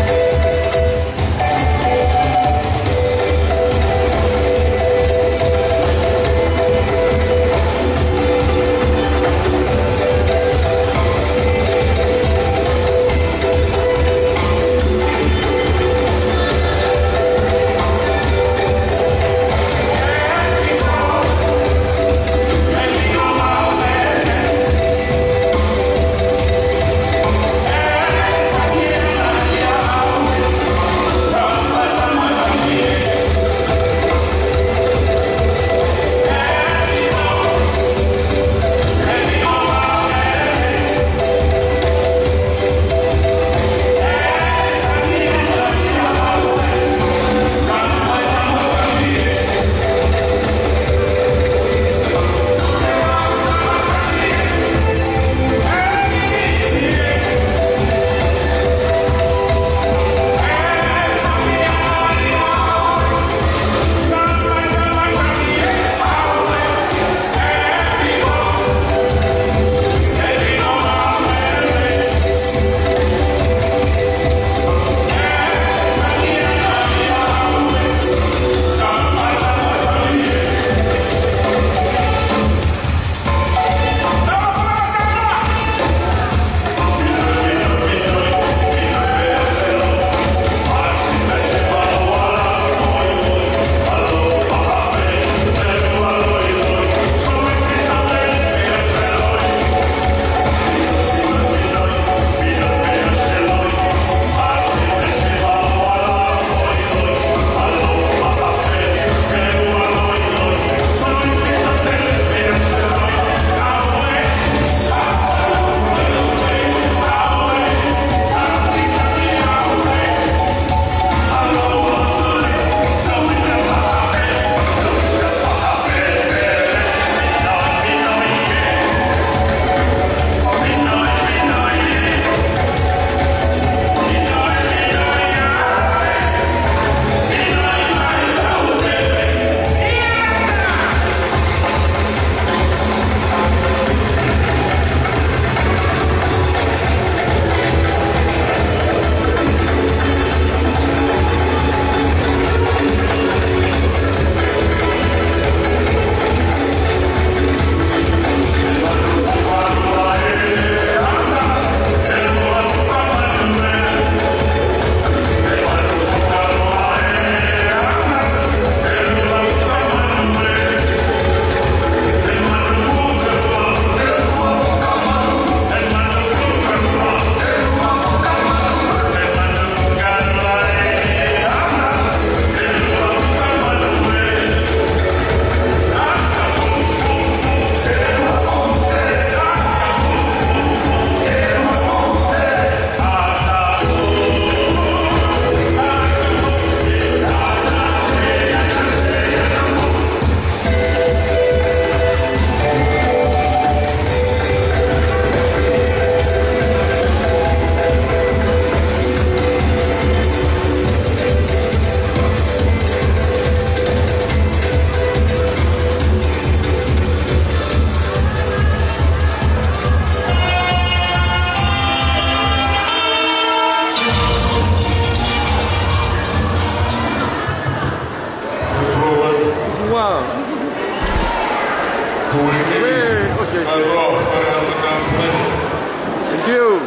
Thank you.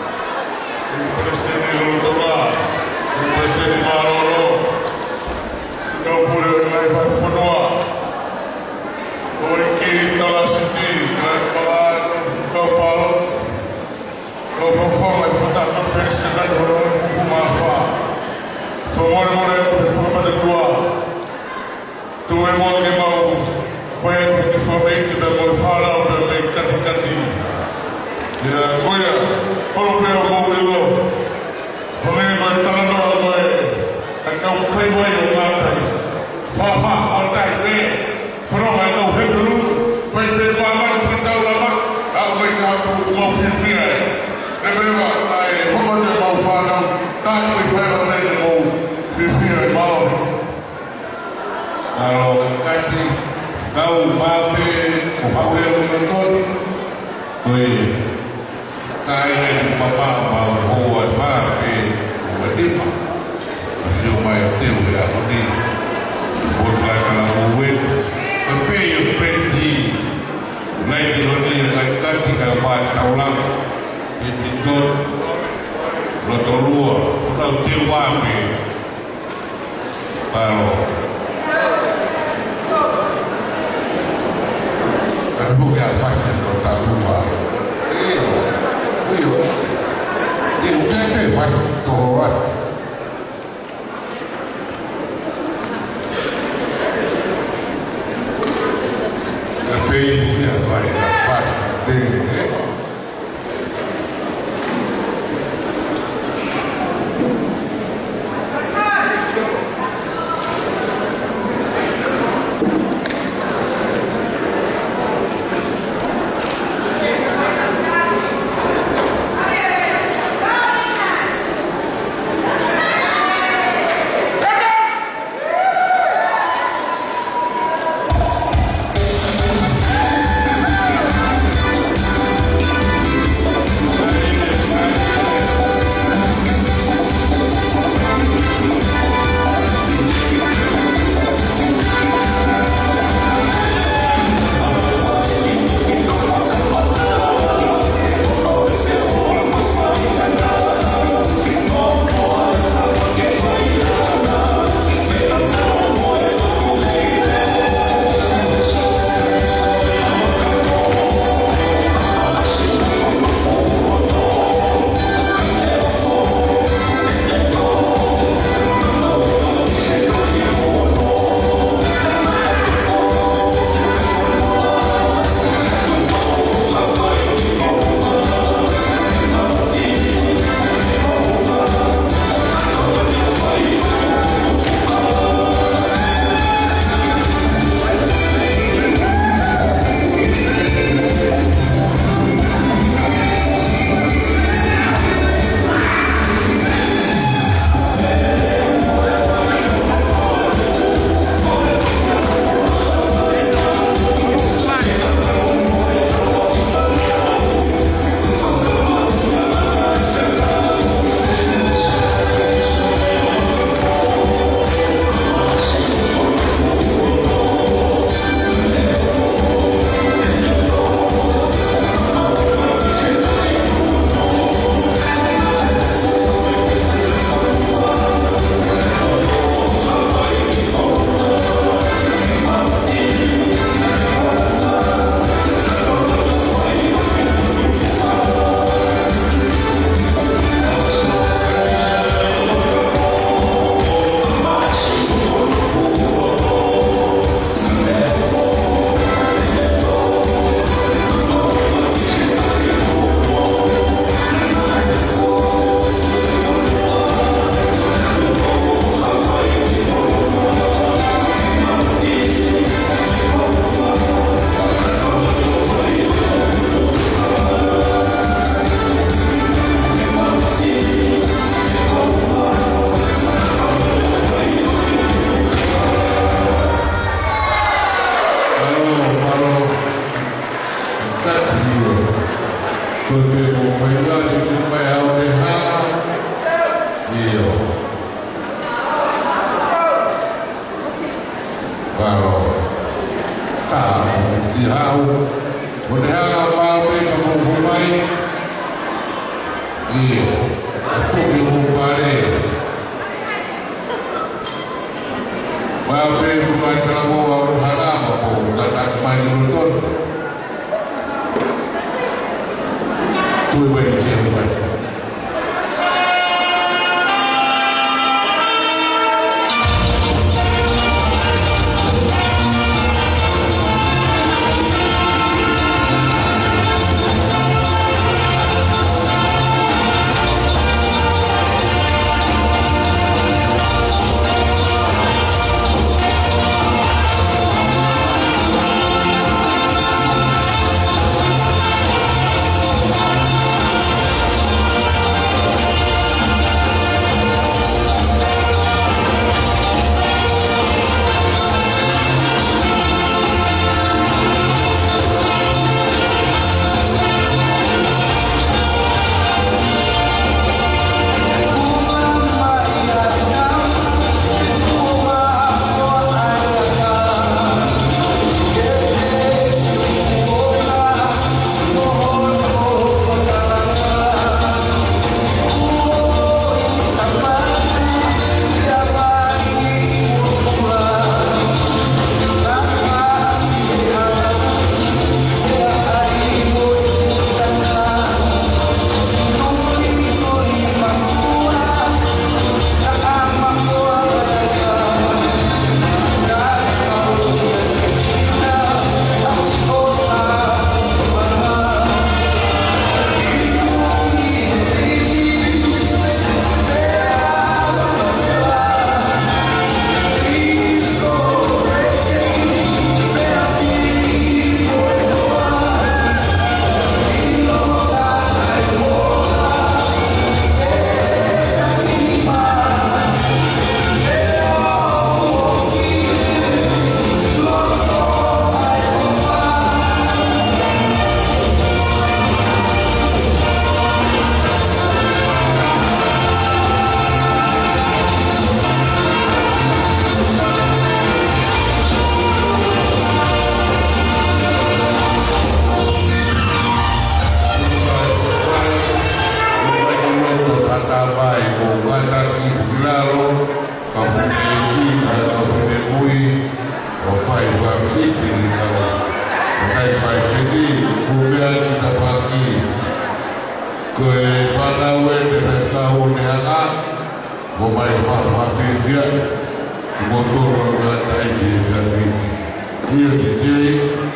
Palesiteni Lolotoa, Palesiteni Mālōlō, kau pule o e ngaahi fai fonua, ʻo e ki Talasiti, ngaahi pala, kau palo, kau fofo, ngaahi fata, kau fesi, kau tau, kau mafā. Fakamolemole, kau fakamolemole. Tuʻu e moʻoni ke mau fai atu ki he fakamolemole pea mo e fānau pea mo e katikati. ʻIo, ko ia, kolo pea mo e lo. Ko e meʻa mai talanoa mo e, ʻa e kau kai vai ʻo ngātai. Fāfā, ʻo tai pē, fononga e kau Hepelū, fai pē māmani fakataulama, ʻa mai ka atu mau fiefia ai. Nevereva, ʻa e, hoko atu e mau fānau, tā ko e fai atu e mau fiefia ai, mālō. Alo, kati, kau mape, ko hau e o ni tonu. Ko e. Kāinga ʻi Papahānaumoku, ʻa e fā pē ʻo e nima. ʻA sio mai ʻo teu he ʻaho ni. Pō Tuʻa Kalamoue. Ko e pē ʻo e peti. Lai te honi e kai kati ka pā taulanga. Peti tonu. Loto lua. Ko nau teu ā pē. Mālō. Ka ʻoku ke ʻai fasi ʻo taulua. ʻIo. ʻIo. ʻIo, te te fasi tō atu. Ka pei ʻoku ke ʻai fasi, fasi. Te, ē? Mālō, mālō. Tati io. Ko te mo mai la te mo mai au te hanga. Io. Mālō. Ka, ʻi hau. Ko te hanga mau pē ka mo ko mai. Io. Ka puke mo pare. Mau pē ko mai ka mo au hanga ma ko ka ka mai ni mo tonu. Tui mai ki te mai. Ko e fānau ē mei he Faifekau ʻUluaki, ʻomai fakafiefia, mo tolo ngata i ki he fiafia. ʻIo, Titi.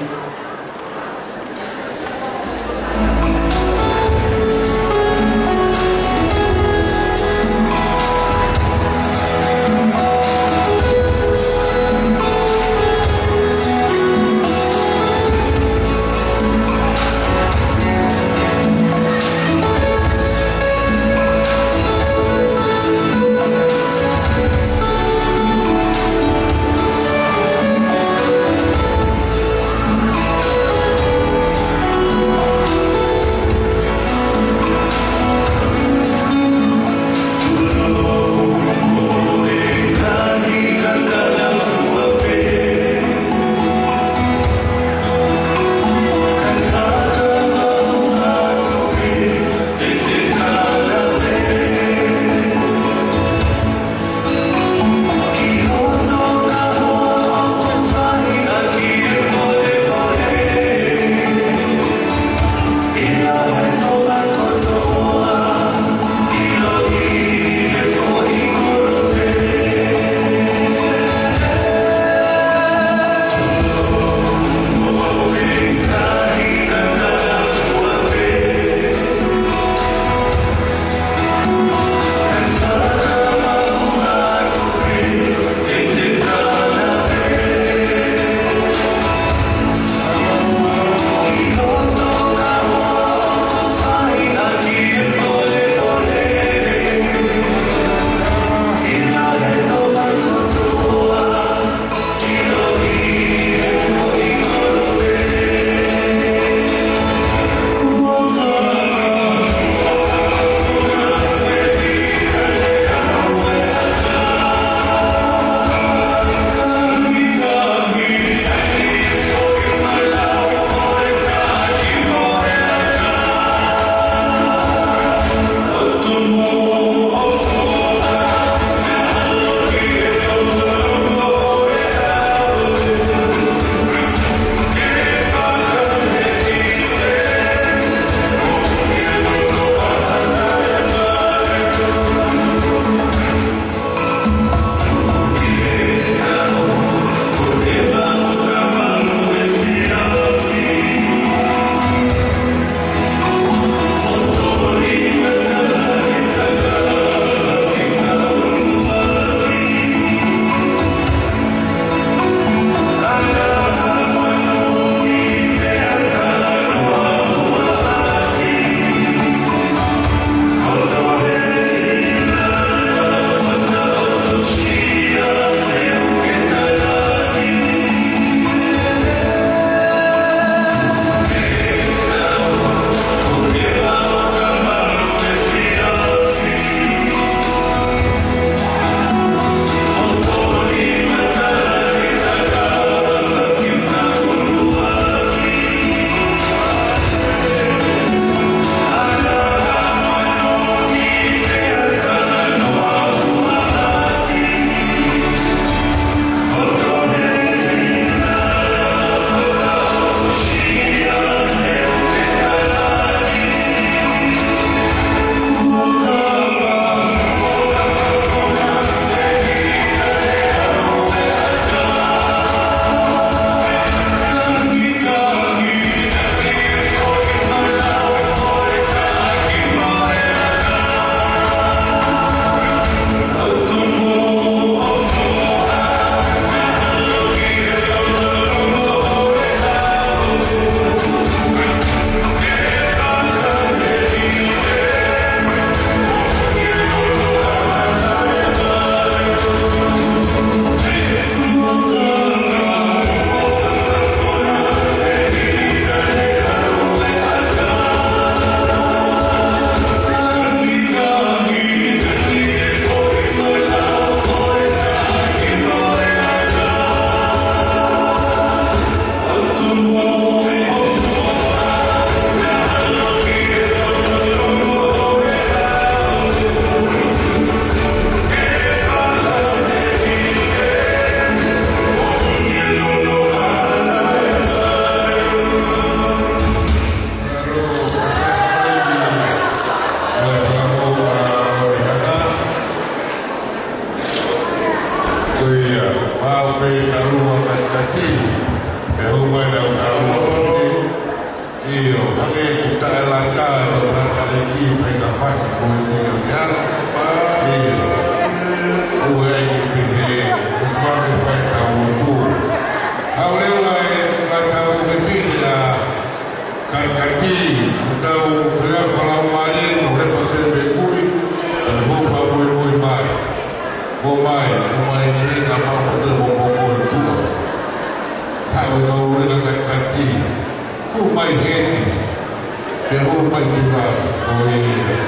Ke hū mai ki vale, ko ia.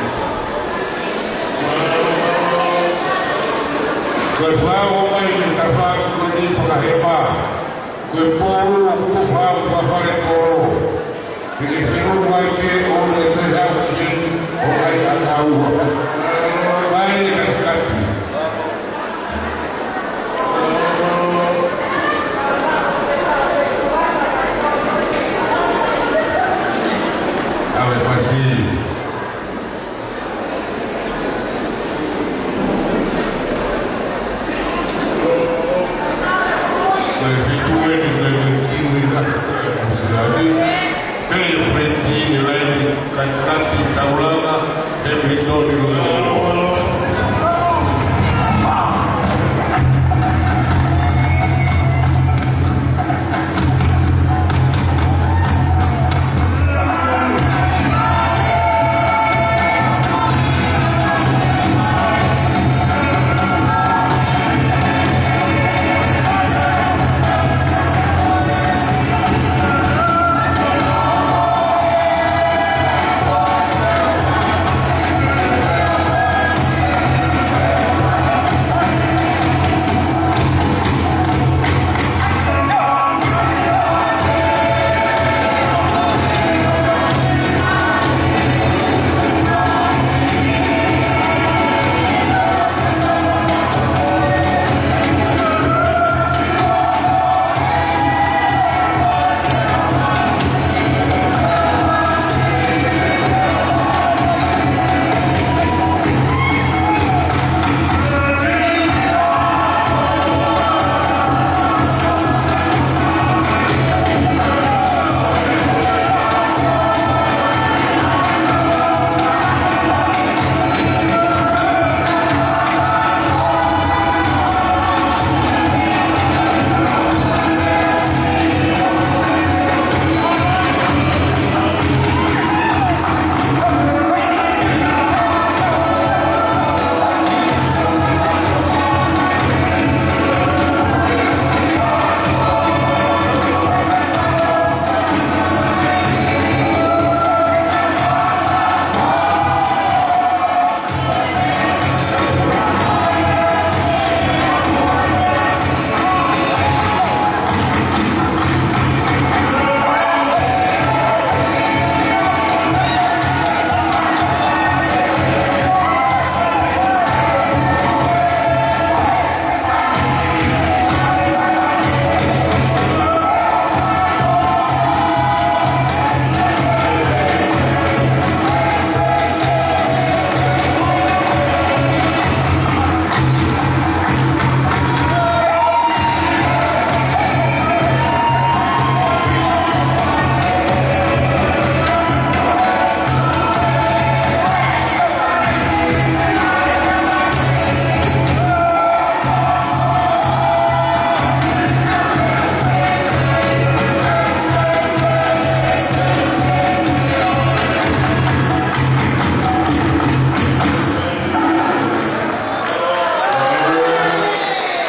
Ko e fāo mai mei he tafaʻaki ko eni fakahema. Ko e pō ʻoku fāo fakafale kolo. Ke ke feʻunga mai pē ʻo ne te hau ki heni ʻo ʻai ʻa kaua. Mai e katikati. ʻAve pasi. Ko e fitu eni, ko e kiwi ka, ko e Nuʻusila ni. Pei Fred ʻi he laini katikati taulanga, Hamilton ʻi loto.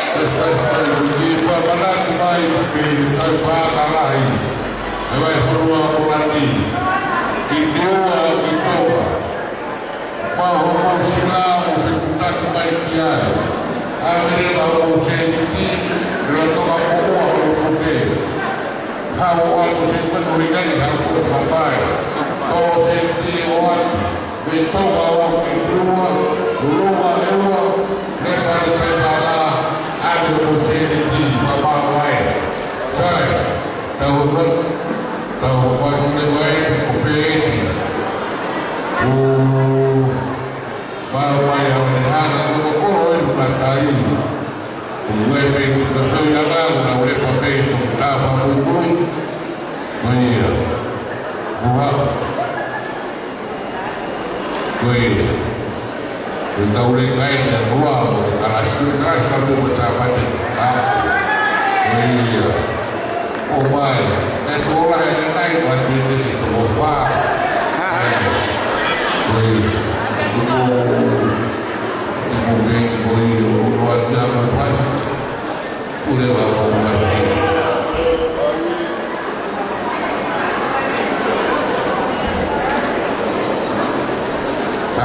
Ke fai fai ki he pāpālaki mai, pea kai pāka lahi. He vai fonua ko Lani. Ki Niua, ki Tonga. Pau hoʻomou sila ʻo fekutaki mai ki ai. ʻAve leva hoʻomou sēniti, ʻi loto ka moʻua ʻo e puke. Haʻu atu se manu i ngai, haʻu ko e papai. Tō sēniti ʻo atu. Mei Tonga ʻo aʻu ki Niua, ʻo Niua ʻEua, ne pale pē pala, ʻave hoʻomou sēniti, papa mai. Sai, tau hoko, tau hoko atu leva ai, pe ko fē eni. ʻO, pau mai au ne hanga, ko kolo e matai. ʻO ue pē ki ka soi ala, ʻo na ue pa pē ki ka fa mui mui. Ko ia. Ko ha. Ko ia. Ko e tau le kai ne lua mo e kalasi, kalasi ka tō mo Sāpate. ʻA. Ko ia. ʻO mai. E tō la e nai, ua te te te tō mo fa. ʻA. Ko ia. Ko mo, ko mo pē, ko ia, ko mo ua te a mo fasi. Pule wa mo fasi.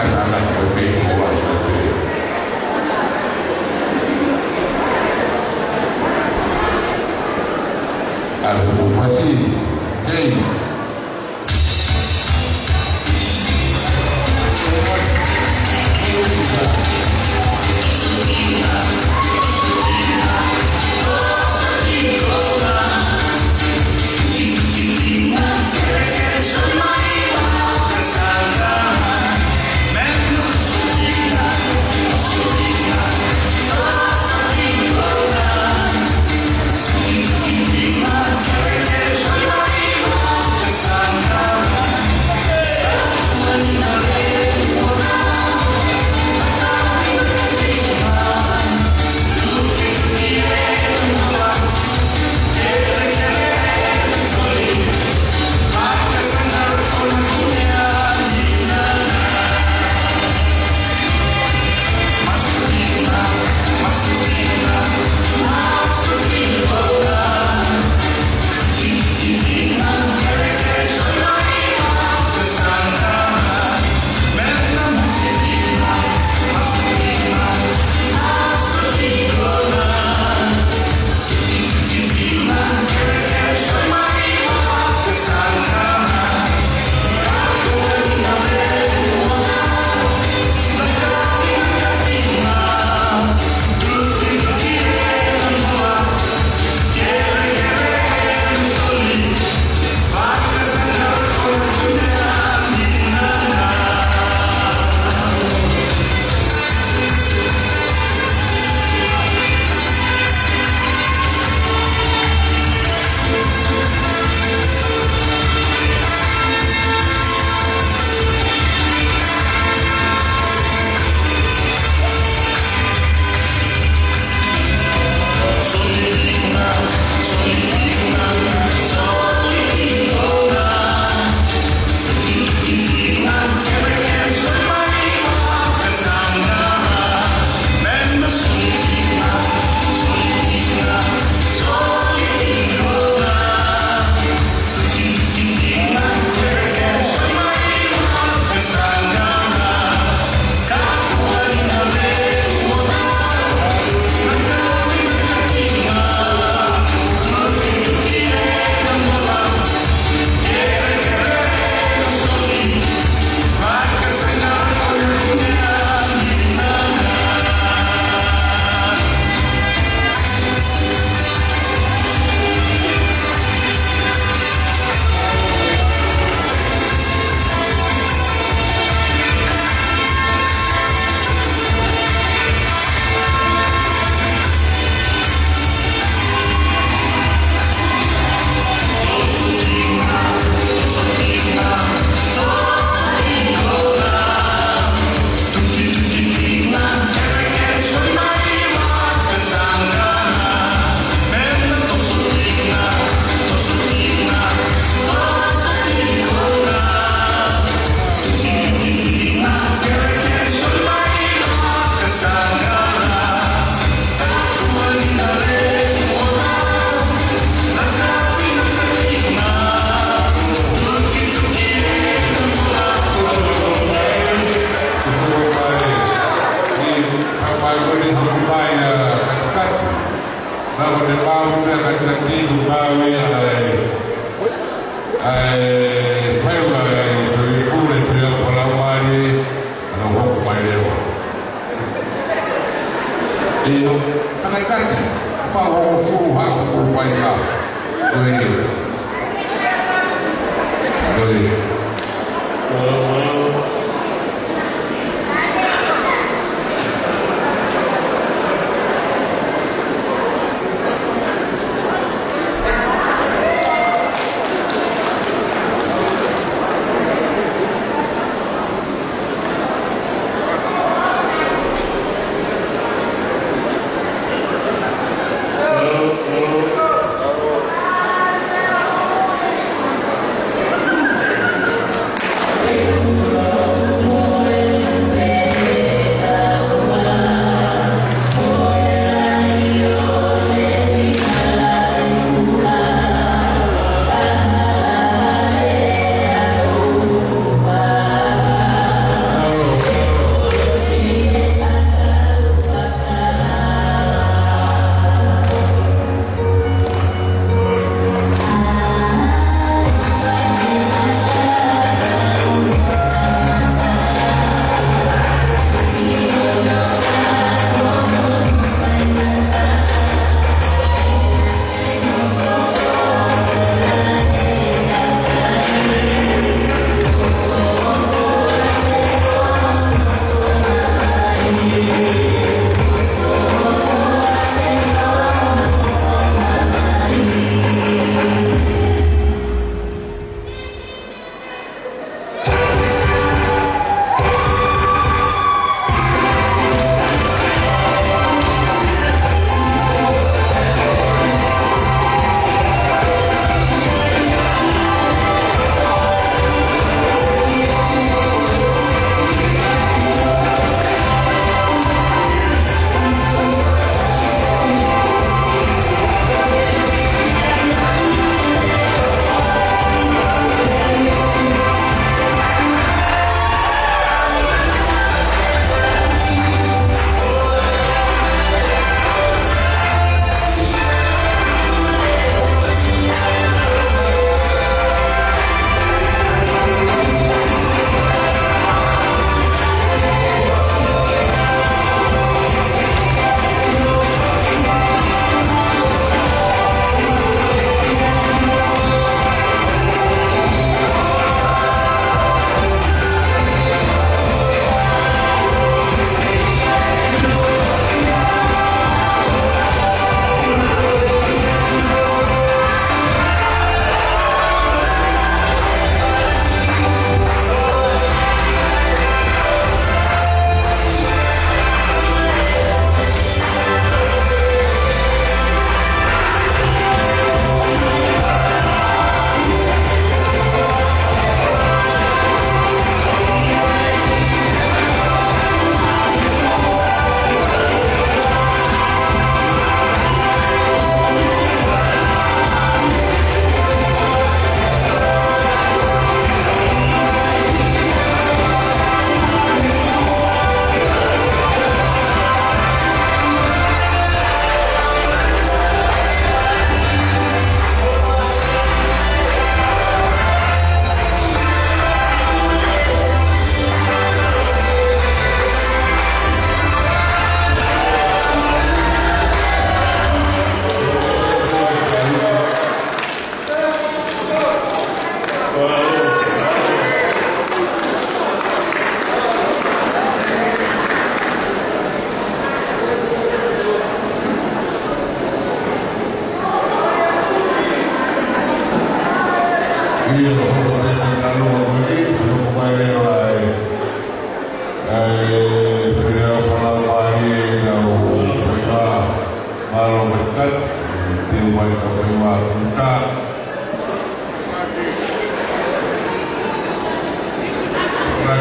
Ana ko te ko ai ko te. Alu ko pasi. Kei. Ano hoko mai leva. ʻIo, takatakata, pau o fuʻu hako ko fai na. Ko ia. Ko ia.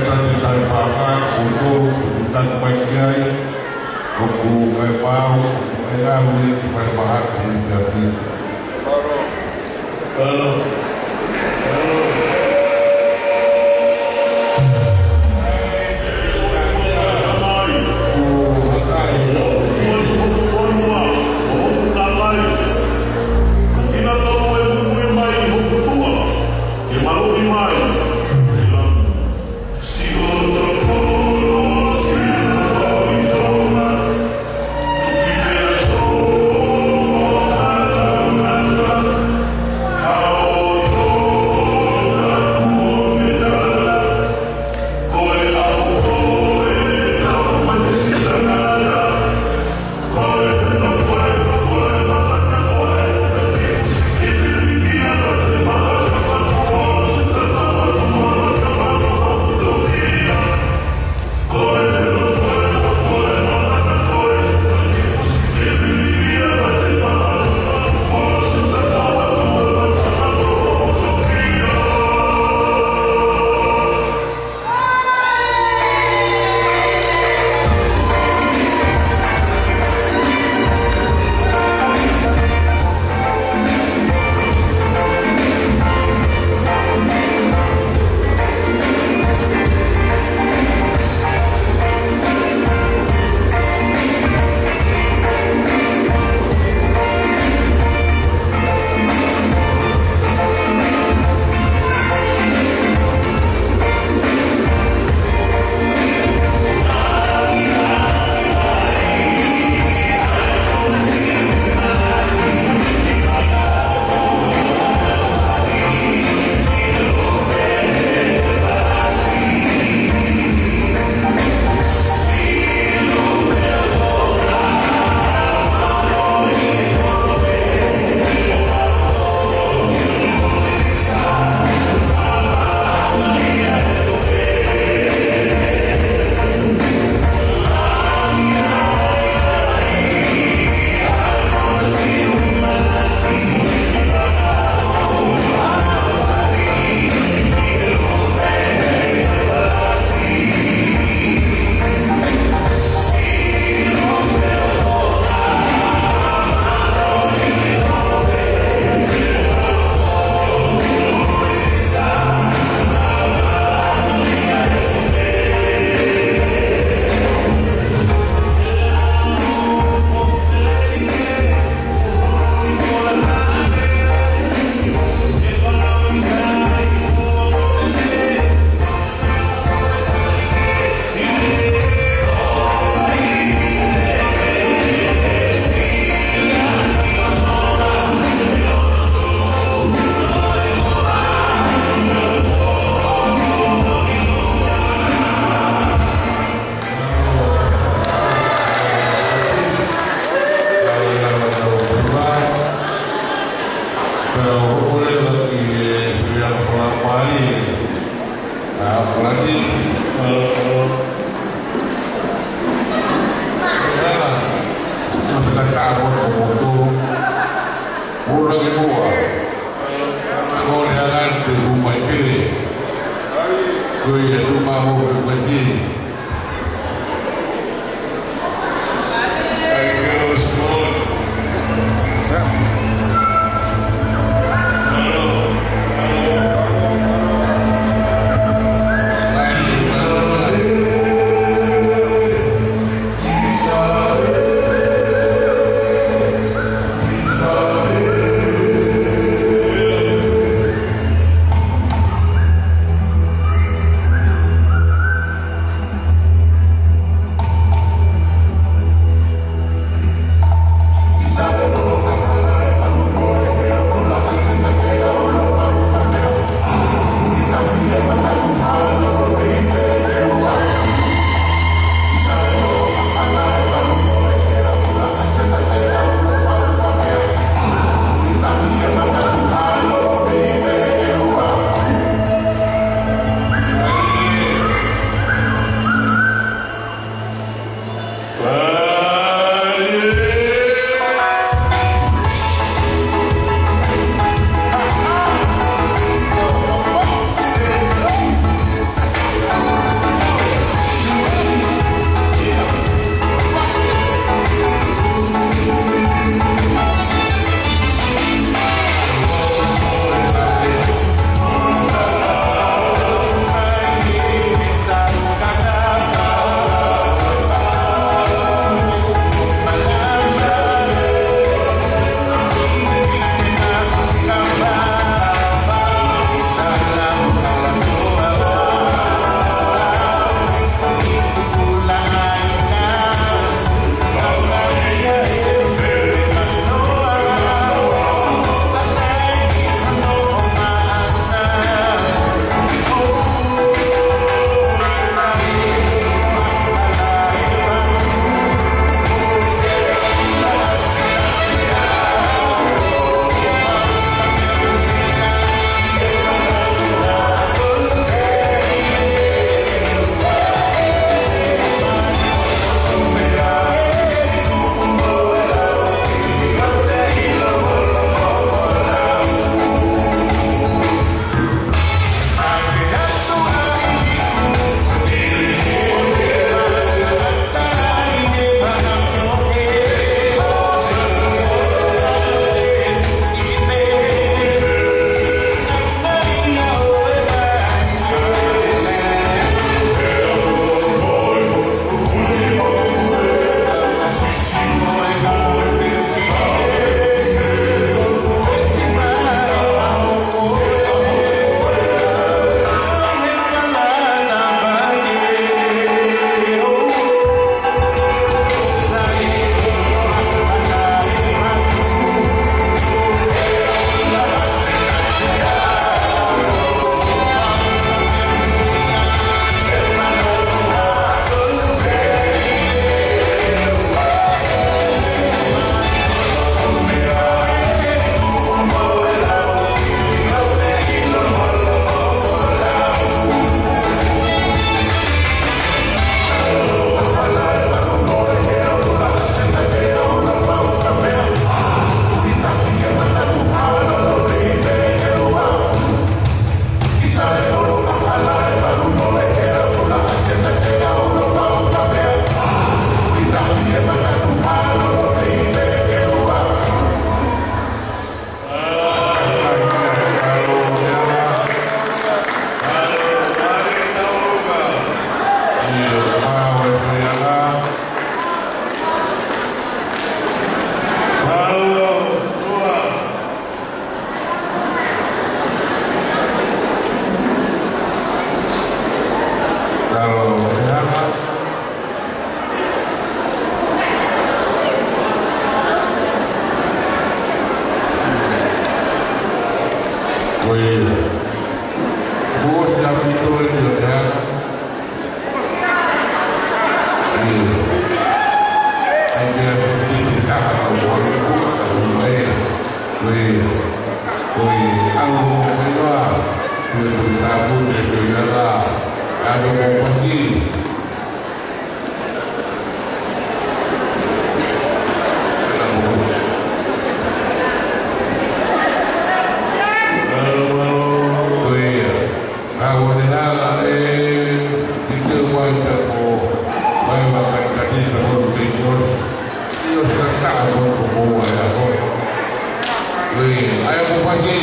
Tani tai pāpā, ʻoku ou tui ʻoku tanu mai ki ai, ʻoku ʻikai pau, ʻoku ʻikai ʻalu ia ki fai mahaki he fiafia. Ko Pasi. Mālō, mālō, ko ia. Ka ʻoku ne hala e, ki te wai pea ko, wai wa ka, ka te ta ko te kios. Kios ka ta ko ko ko wa ya ko. Ko ia, ʻa ia ko Pasi.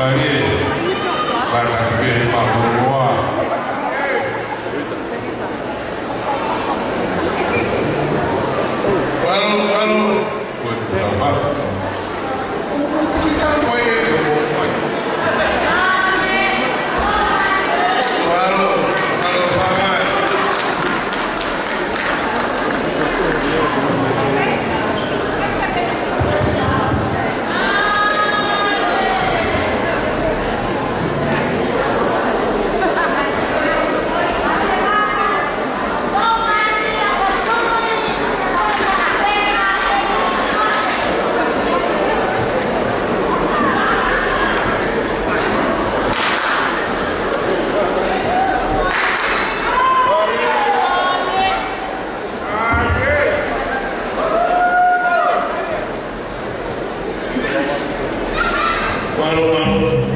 Kare, kare, kare, mālō. Mālō, mālō. Mālō, mālō, mālō.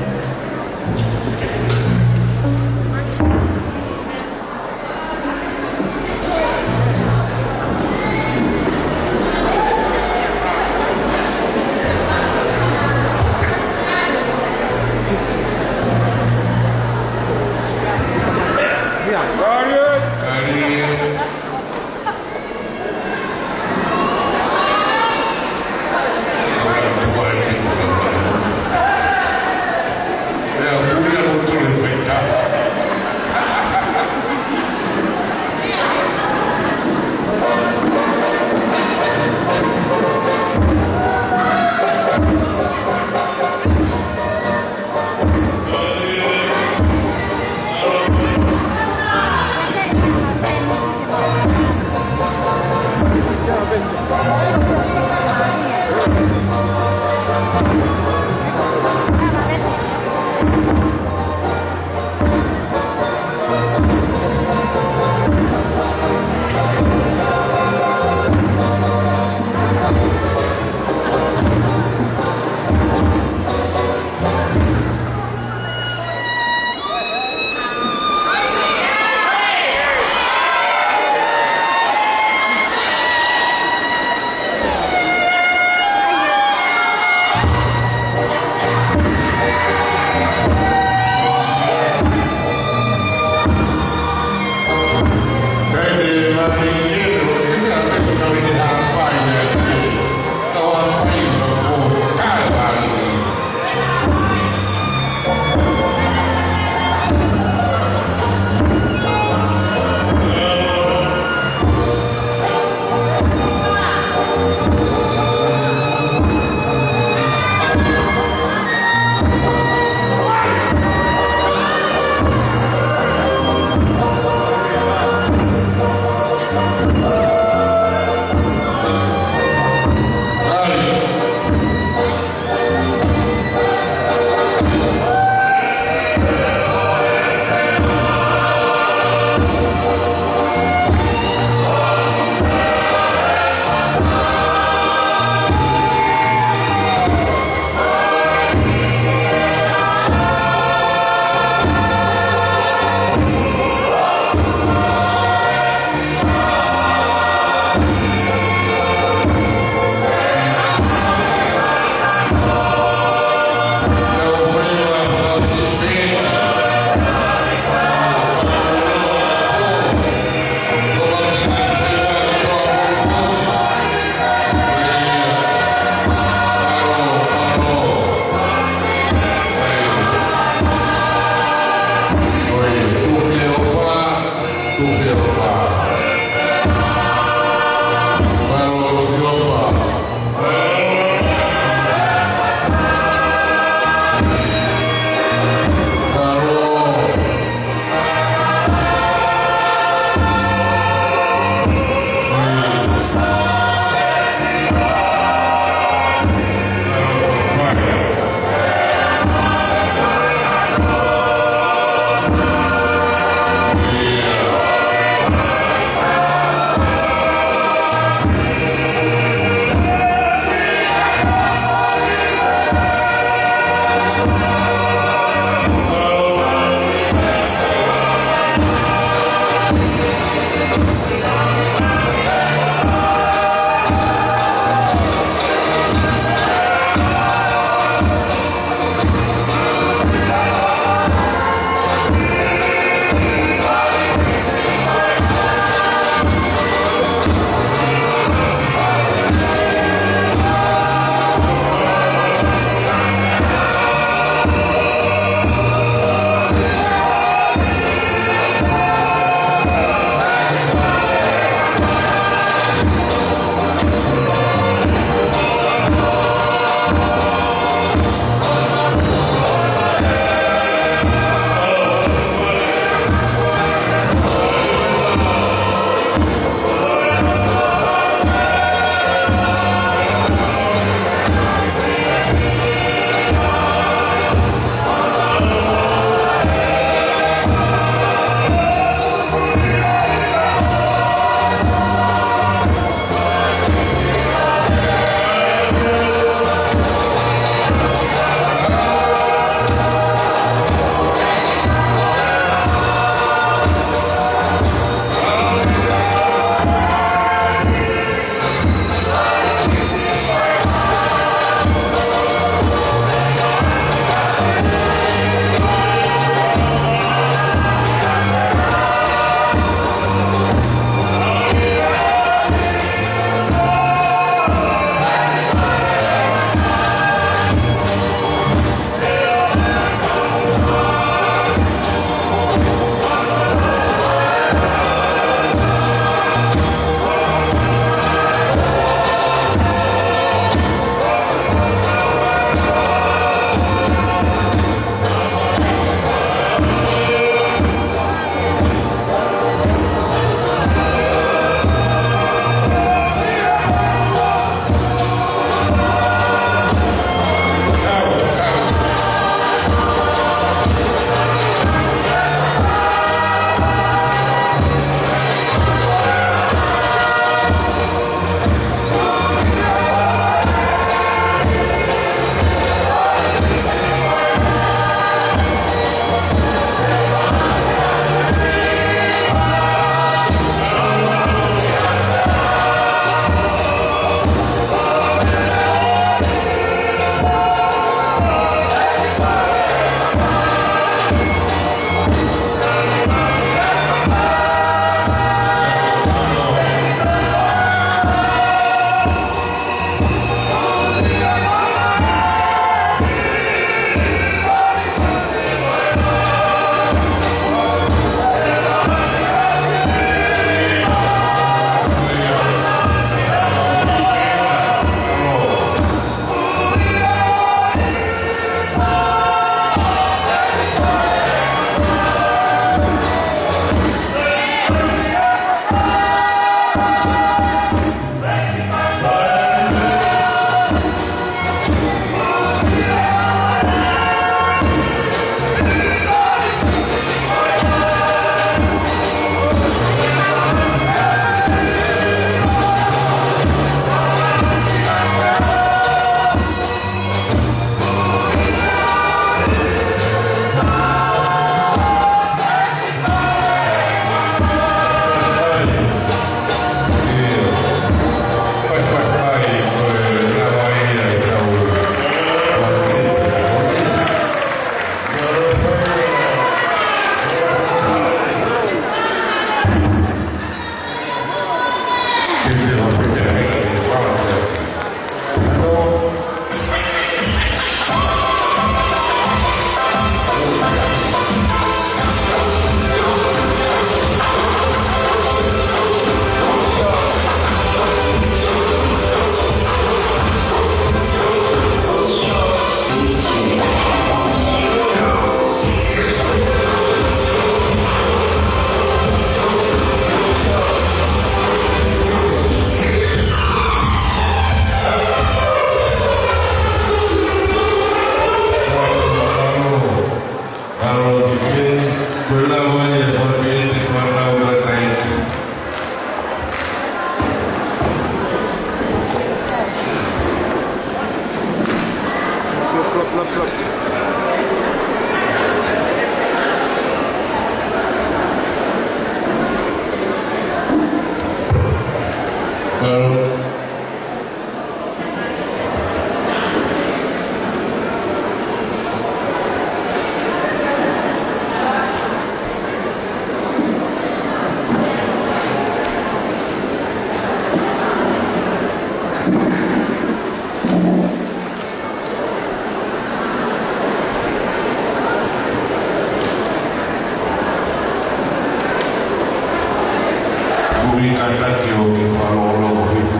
Ui kātaki ʻo ki Faloʻolo Hifu.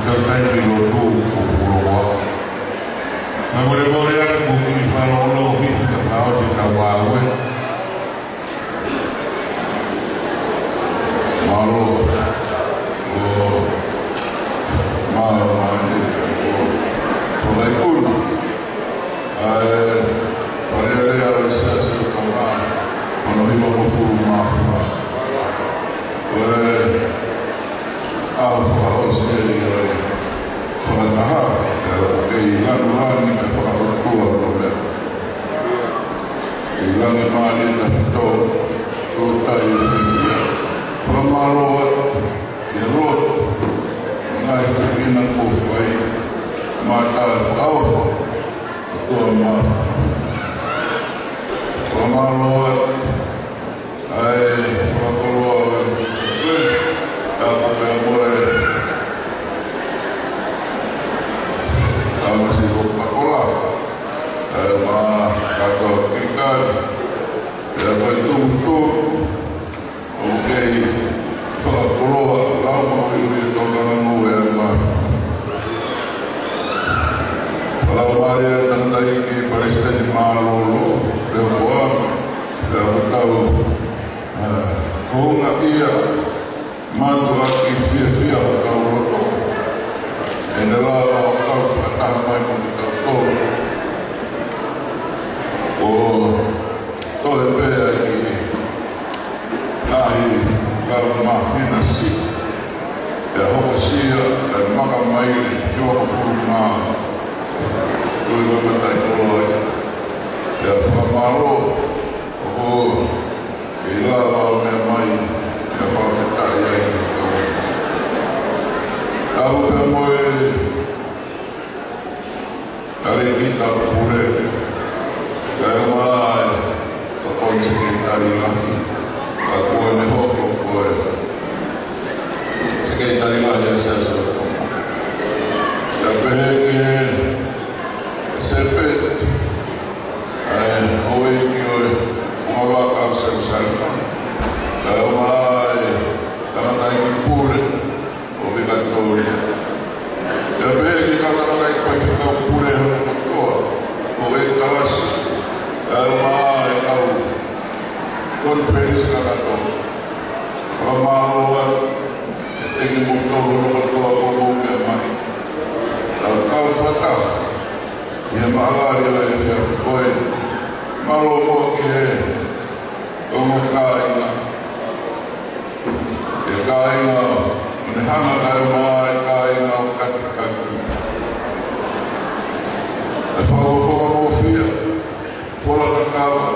Ka taimi lotu ʻo Puloa. Ka mole mole atu ki Faloʻolo Hifu ka pau te ka wawe. Mālō. ʻO, mālō, mālō. ʻO, ʻo, ʻai kuna. ʻAi, pare lea ʻo e Siasi ʻo Tonga, ono hiva mo fulu mā fā. ʻOe, ʻa fakaʻosi ʻe ʻi ai. Fakataha, ʻe ʻo kei lanu lani ka fakahotua no mea. ʻI langi mālie na fito, tō tai e fiafia. Fakamālō atu, ʻi he lotu, ngaahi fekina kuo fai, mā tā fakaofa, ʻOtua mā. Fakamālō atu, ʻai, fakakoloa, ʻe, tā ko pea mo e, tā masi ko pakola, ʻe, mā, tā ko kilikali, ʻe, ko e tuʻutuʻu, ʻoku kei fakakoloa, lau mau i ui e tō kanga mau e anga. Lau mai e tangataʻeiki Palesiteni Mālōlō, pea koa, pea ko tau, ʻa, hounga ia, mātuʻaki fiefia ʻo tau loto. ʻEne lava ʻo tau fakataha mai mo kitautolu. ʻO toe pē ʻa e kiʻi ngaahi kau māhina siʻi. ʻE hokosia, ʻe maka mai, ki hongofulu mā. Ko e mataʻikoloa ia. ʻE fakamālō, ʻo, ʻe lava ʻo meʻa mai, ʻe fakafetaʻi ai. Tau pē mo e Talēkita Pule, kae ʻumaʻā e Tokoni Sekelitali Lahi, ka kuo ne hoko ko e Sekelitali Lahi ʻa e Siasi ʻo Tonga. Pea pehē ki he Sēpeti, ʻa e houʻeiki ʻo e Fonua Vaka ʻo Selusalema, kae ʻumaʻā e Tangataʻeiki Pule, ʻo Vikatōlia. Pea pehē ki he kau tangataʻeiki faifekau pule hono kotoa, ʻo e kalasi, kae ʻumaʻā e kau konifelenisi kakato. Fakamālō atu, ʻe teki mo tau hono kotoa ko mou meʻa mai. Tau kau fakataha, ʻi he mālōlō ʻo e efiafi ko eni. Mālō muʻa ki he ongo kāinga. ʻE kāinga, ʻo ne hanga kae ʻumaʻā e kāinga ʻo katikati. ʻE fakaʻofoʻofia, fola kakava,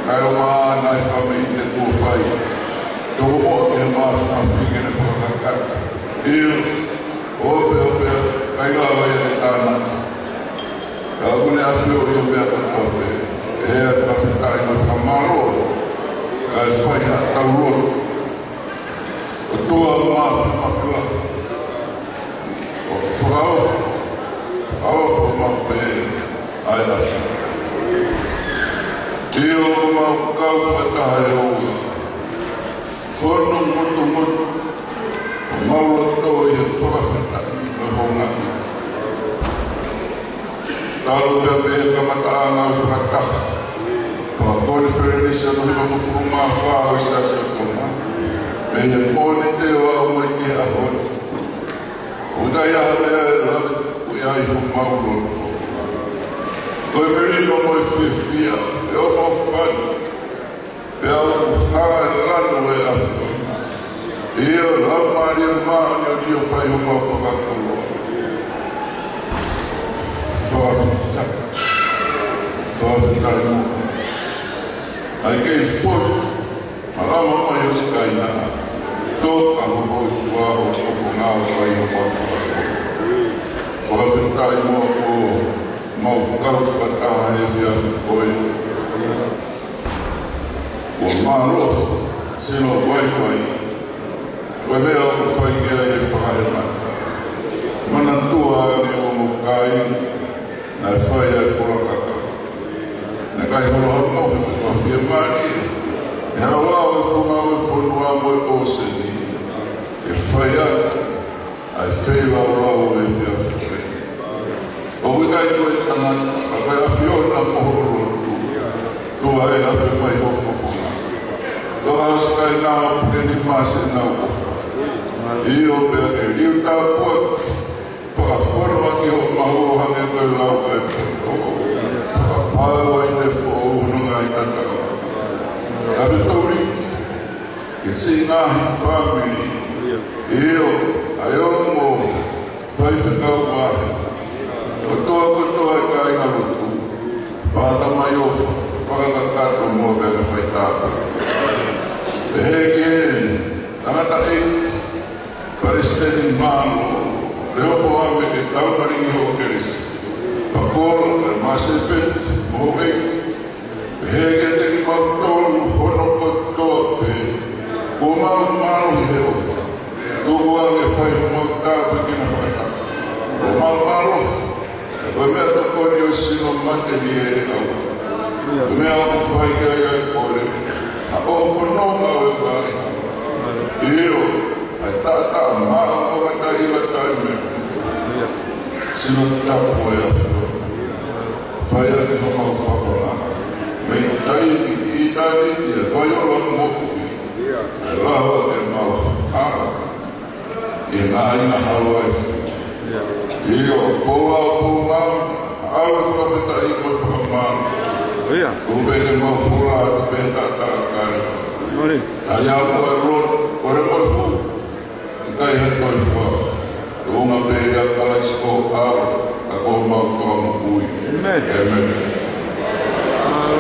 kae ʻumaʻā e ngaahi fakameʻite kuo fai. Toko ua ke mafi mafi ke ne fakakakato. ʻIo, ʻo pea, ʻo pea, kai lava ia ke tānaki. Ka ʻoku ne ʻafioʻi ʻo meʻa kotoa pē. ʻE fakafetaʻi mo fakamālō. Kae fai haʻatau lotu. ʻOtua Mafimafi lahi. ʻOku fakaʻofa, fakaʻofa maʻu pē ʻa e ʻAfiona. ʻIo, ʻoku mau kau fakataha ʻi hoʻo fono motumotu, ʻoku mau loto ʻi he fakafetaʻi mo e houngaʻia. Talu pē mei he kamataʻanga ʻo e fakataha fakakonifelenisi ʻo e hiva mo fulu mā fā ʻo e Siasi ʻo Tonga. Mei he Mōnite ʻo aʻu mai ki he ʻaho ni. ʻOku ʻikai ha meʻa ʻe lave ʻi ai homau loto. Ko e melino mo e fiefia, ʻe ʻofa ʻofa ni. Pea ʻoku hā e lanu ʻo e ʻAfiona. ʻIo, Laumālie Māʻoniʻoni ʻo fai homau fakakoloa. Fakafetaʻi. Fakafetaʻi mo. ʻAi ke i fot. Malama mai ʻo Sikaina. Toka mo mau sua o toko ngā o fai o mau fakafo. Fakafetaʻi mo ko mau kau fakataha he efiafi ko ē. Ko mālō, sino vai vai. Ko e meʻa ʻoku fai ki ai e fakahema. Manatua ʻa e ongo kai, naʻe fai ai e fuakaka. Naʻe ʻikai holo holo he ko e fiemālie. ʻE haʻu ʻa e funga ʻo e fonua mo e ʻōseni. ʻE fai ai ʻa e feilaulau ʻo e efiafi ko ē. ʻOku ʻikai ko e tangata, ka ko e ʻAfiona mo hoʻo lotu. Tuʻa ē, afe mai ho fofonga. Toka ʻa Sikaina ʻo puke ni masi nau ʻofa. ʻIo pea ke liu tāpuaki. Fakafonu ʻaki hoʻo mahu ʻo hangē ko e lau ʻa e poto. Fakapau ai ne foʻou hono ngaahi tatau. Afe Tauliki. Ke siʻi ngaahi fāmili. ʻIo, ʻa e ongo faifekau vahe. Kotoa kotoa e kāinga lotu. Pāta mai ʻo fakakakato mo pea ka fai tāpō. Pehē ki he tangataʻeiki, Palesiteni Mālō, Rehopoame ke taumalingi hoʻo kelesi. Pakola, pea Masepeti, mo e Pehē kiate kimautolu hono kotoa pē, kuo mau mālohi he ʻofa. Tuku ange fai homau tāpuekina fakataha. Kuo mau mālohi, ko e meʻatokoni ʻo e sino matelie ʻe au. Ko e meʻa ʻoku fai ki ai ʻa e kole, ʻa hoʻo fononga ʻo e vai. ʻIo, ʻa e taʻataʻa maʻa o ngata i la taime. Sino tapu ʻa e ʻAfiona. Fai ʻaki homau fafangaʻa. Mei taimi ki taimi ʻe fai ʻo lau moʻui. ʻE lava ke mau fakahā. ʻI he ngaahi ʻaho ʻe fiha. ʻIo, pō ʻa pō mau. ʻAlu fakafetaʻi mo fakamālō. ʻIo. Kuo pehē ke mau pula atu pē taʻataʻa kai. Moni. Talia mo e lotu, kole mo e fu. ʻIkai ha toe huafa. Tuʻunga pē ʻia Kalaisi ko e ʻAlo, ka ko homau Fakamoʻui. ʻĒmeni. ʻĒmeni. Mālō.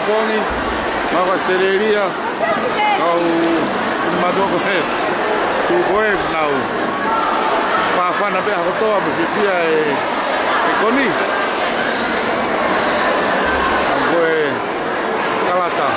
Kongi, mau ko ʻAositelēlia, kau mātuʻa ko ē, tuʻu ko ē nau. Pāfana pē ʻa kotoa mo fifia e, e koni. Ko e kalata.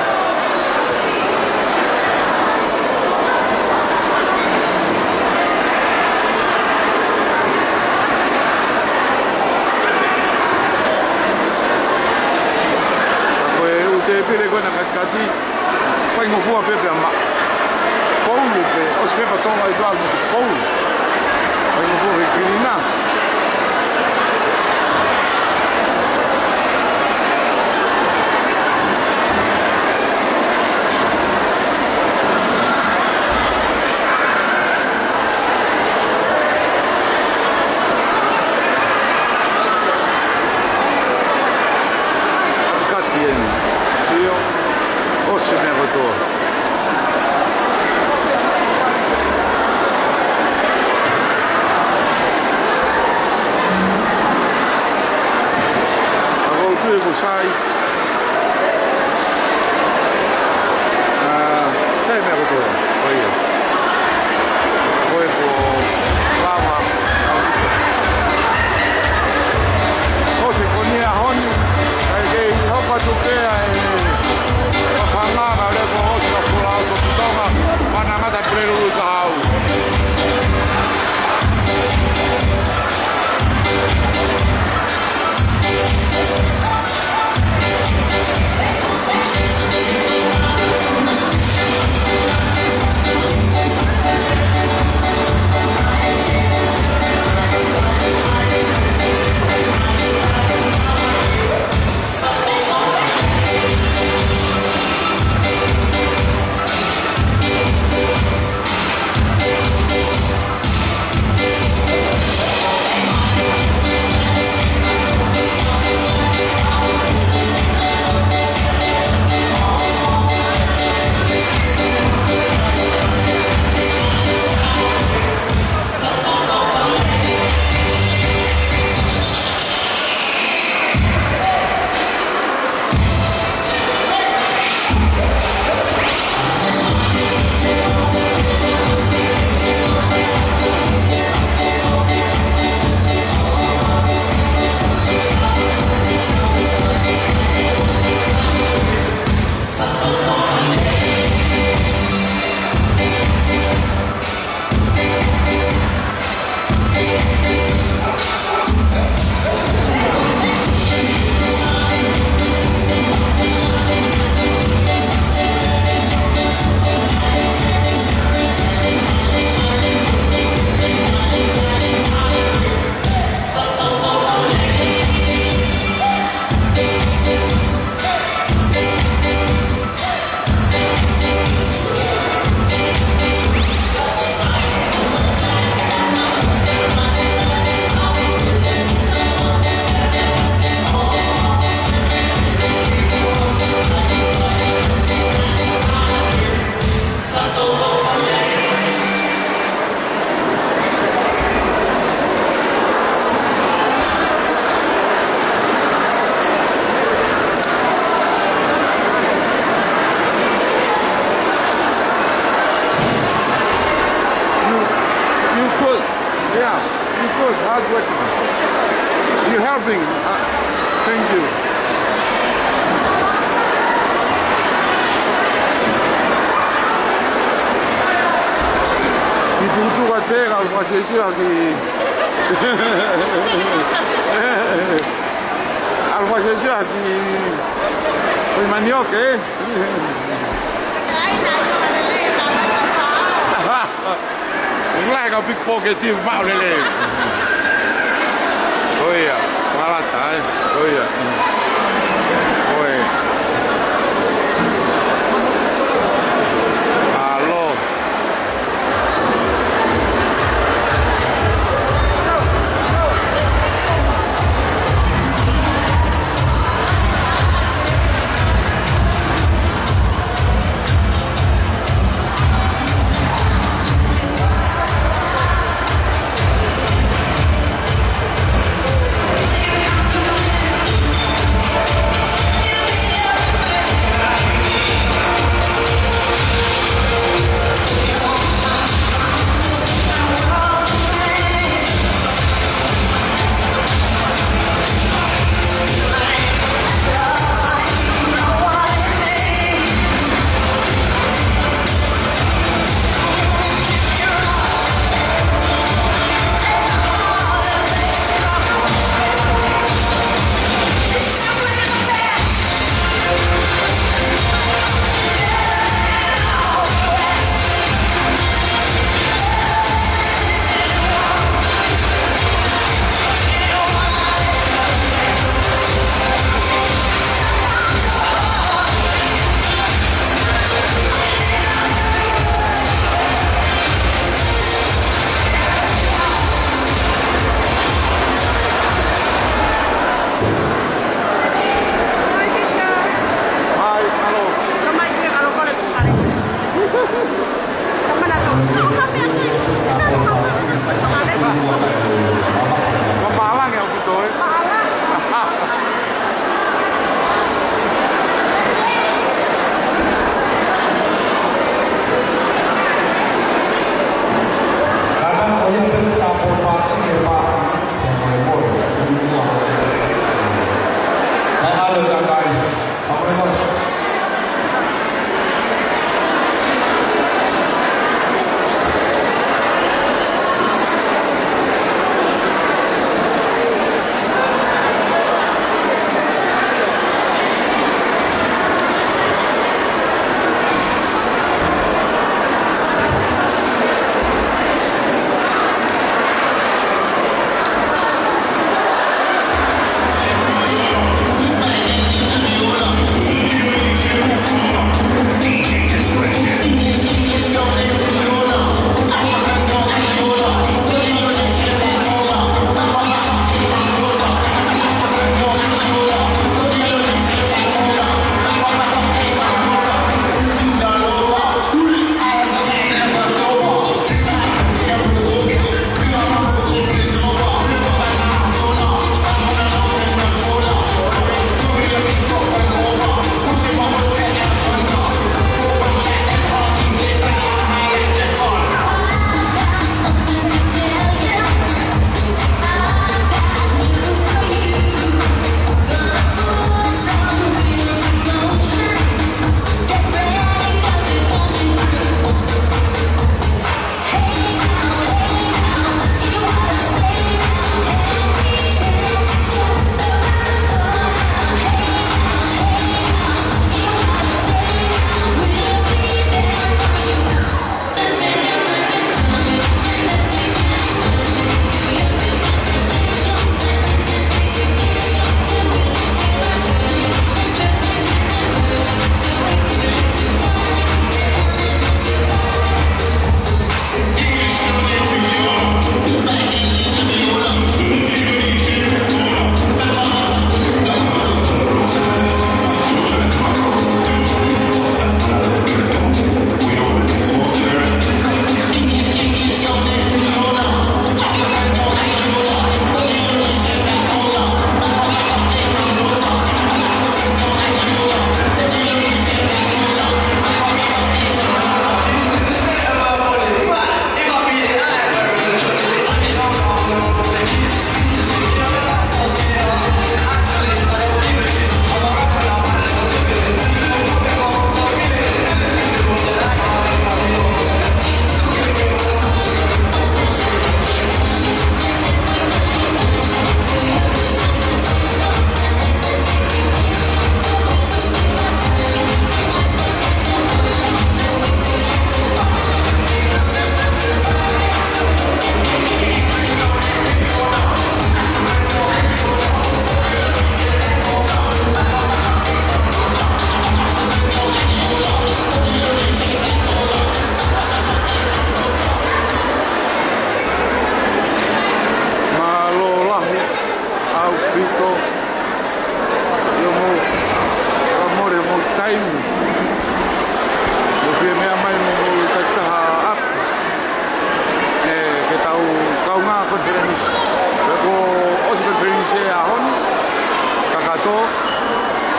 Ka ko e ʻū tēpile ko ena katikati, faingofua pē pea maʻu. Poulu pē, ʻosi pē pea tonga i tuʻa mo poulu. Faingofua ke kilina. Katikati eni. Sio, ʻosi e meʻa kotoa. Ka ʻoku ou tui ʻoku sai. ʻA, sai e meʻa kotoa. Ko ia. Ko e ko lava. ʻOsi e koni he ʻaho ni. ʻAi kei hoko atu pē ʻa e fafanga ka leko ʻosi ka pula ʻosi o Tonga. Mana ngata pulelu i ka hau. You, you could, yeah, you could, hard working. You helping. Uh, thank you. Ki tukutuku atu pē, ka u fakasiosio ki ʻAlu fakasesea ki Fuimanioke, ē? Ula e kau pickpocket ʻi maʻu lelei. Ko ia, fakalata, ē? Ko ia. Ko e. Alo.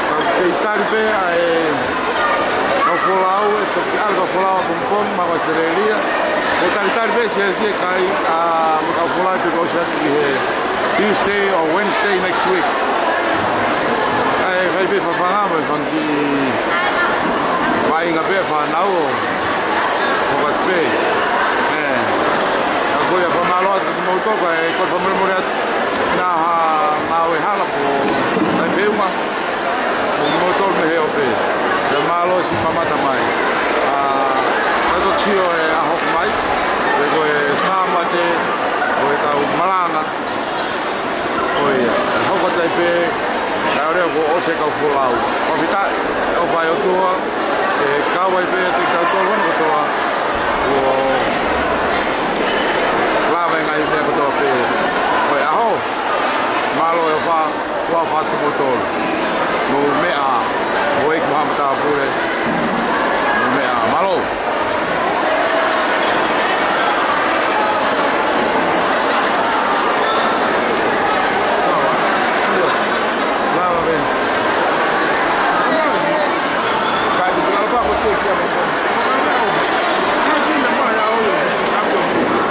Ka kei tali pē ʻa e kau folau, ʻe toki ʻalu kau folau ʻapongipongi maʻa ko ʻAositelēlia. Ko e talitali pē siasi e kai ʻa e kau folau pe ko e ʻosi atu ki he Tuesday or Wednesday next week. ʻA e kai pē fafanga mo e fanga kiʻi vaʻinga pē fānau ʻo fakaʻatā pē. ʻE, ka ko ia fakamālō atu kimoutolu, kae kole fakamolemole atu. Naʻa ha ngāue hala ko e feʻunga mo kimoutolu mei he ope. Pea mālō siʻi mamata mai. ʻA, ka toki sio e ʻaho mai, pe ko e Sāpate, ko e kau malanga. Ko ia, ʻe hoko atu ai pē, ʻa e ʻaho leva kuo ʻosi e kau folau. Fakafetaʻi, ʻofa ʻa e ʻOtua, ʻe kau ai pē kitautolu ʻa e kotoa, kuo lava e ngaahi meʻa kotoa pē. Ko e ʻaho, mālō e ʻofa, ʻofa atu kimoutolu. Mou meʻa, ʻo e ki maha matāpule.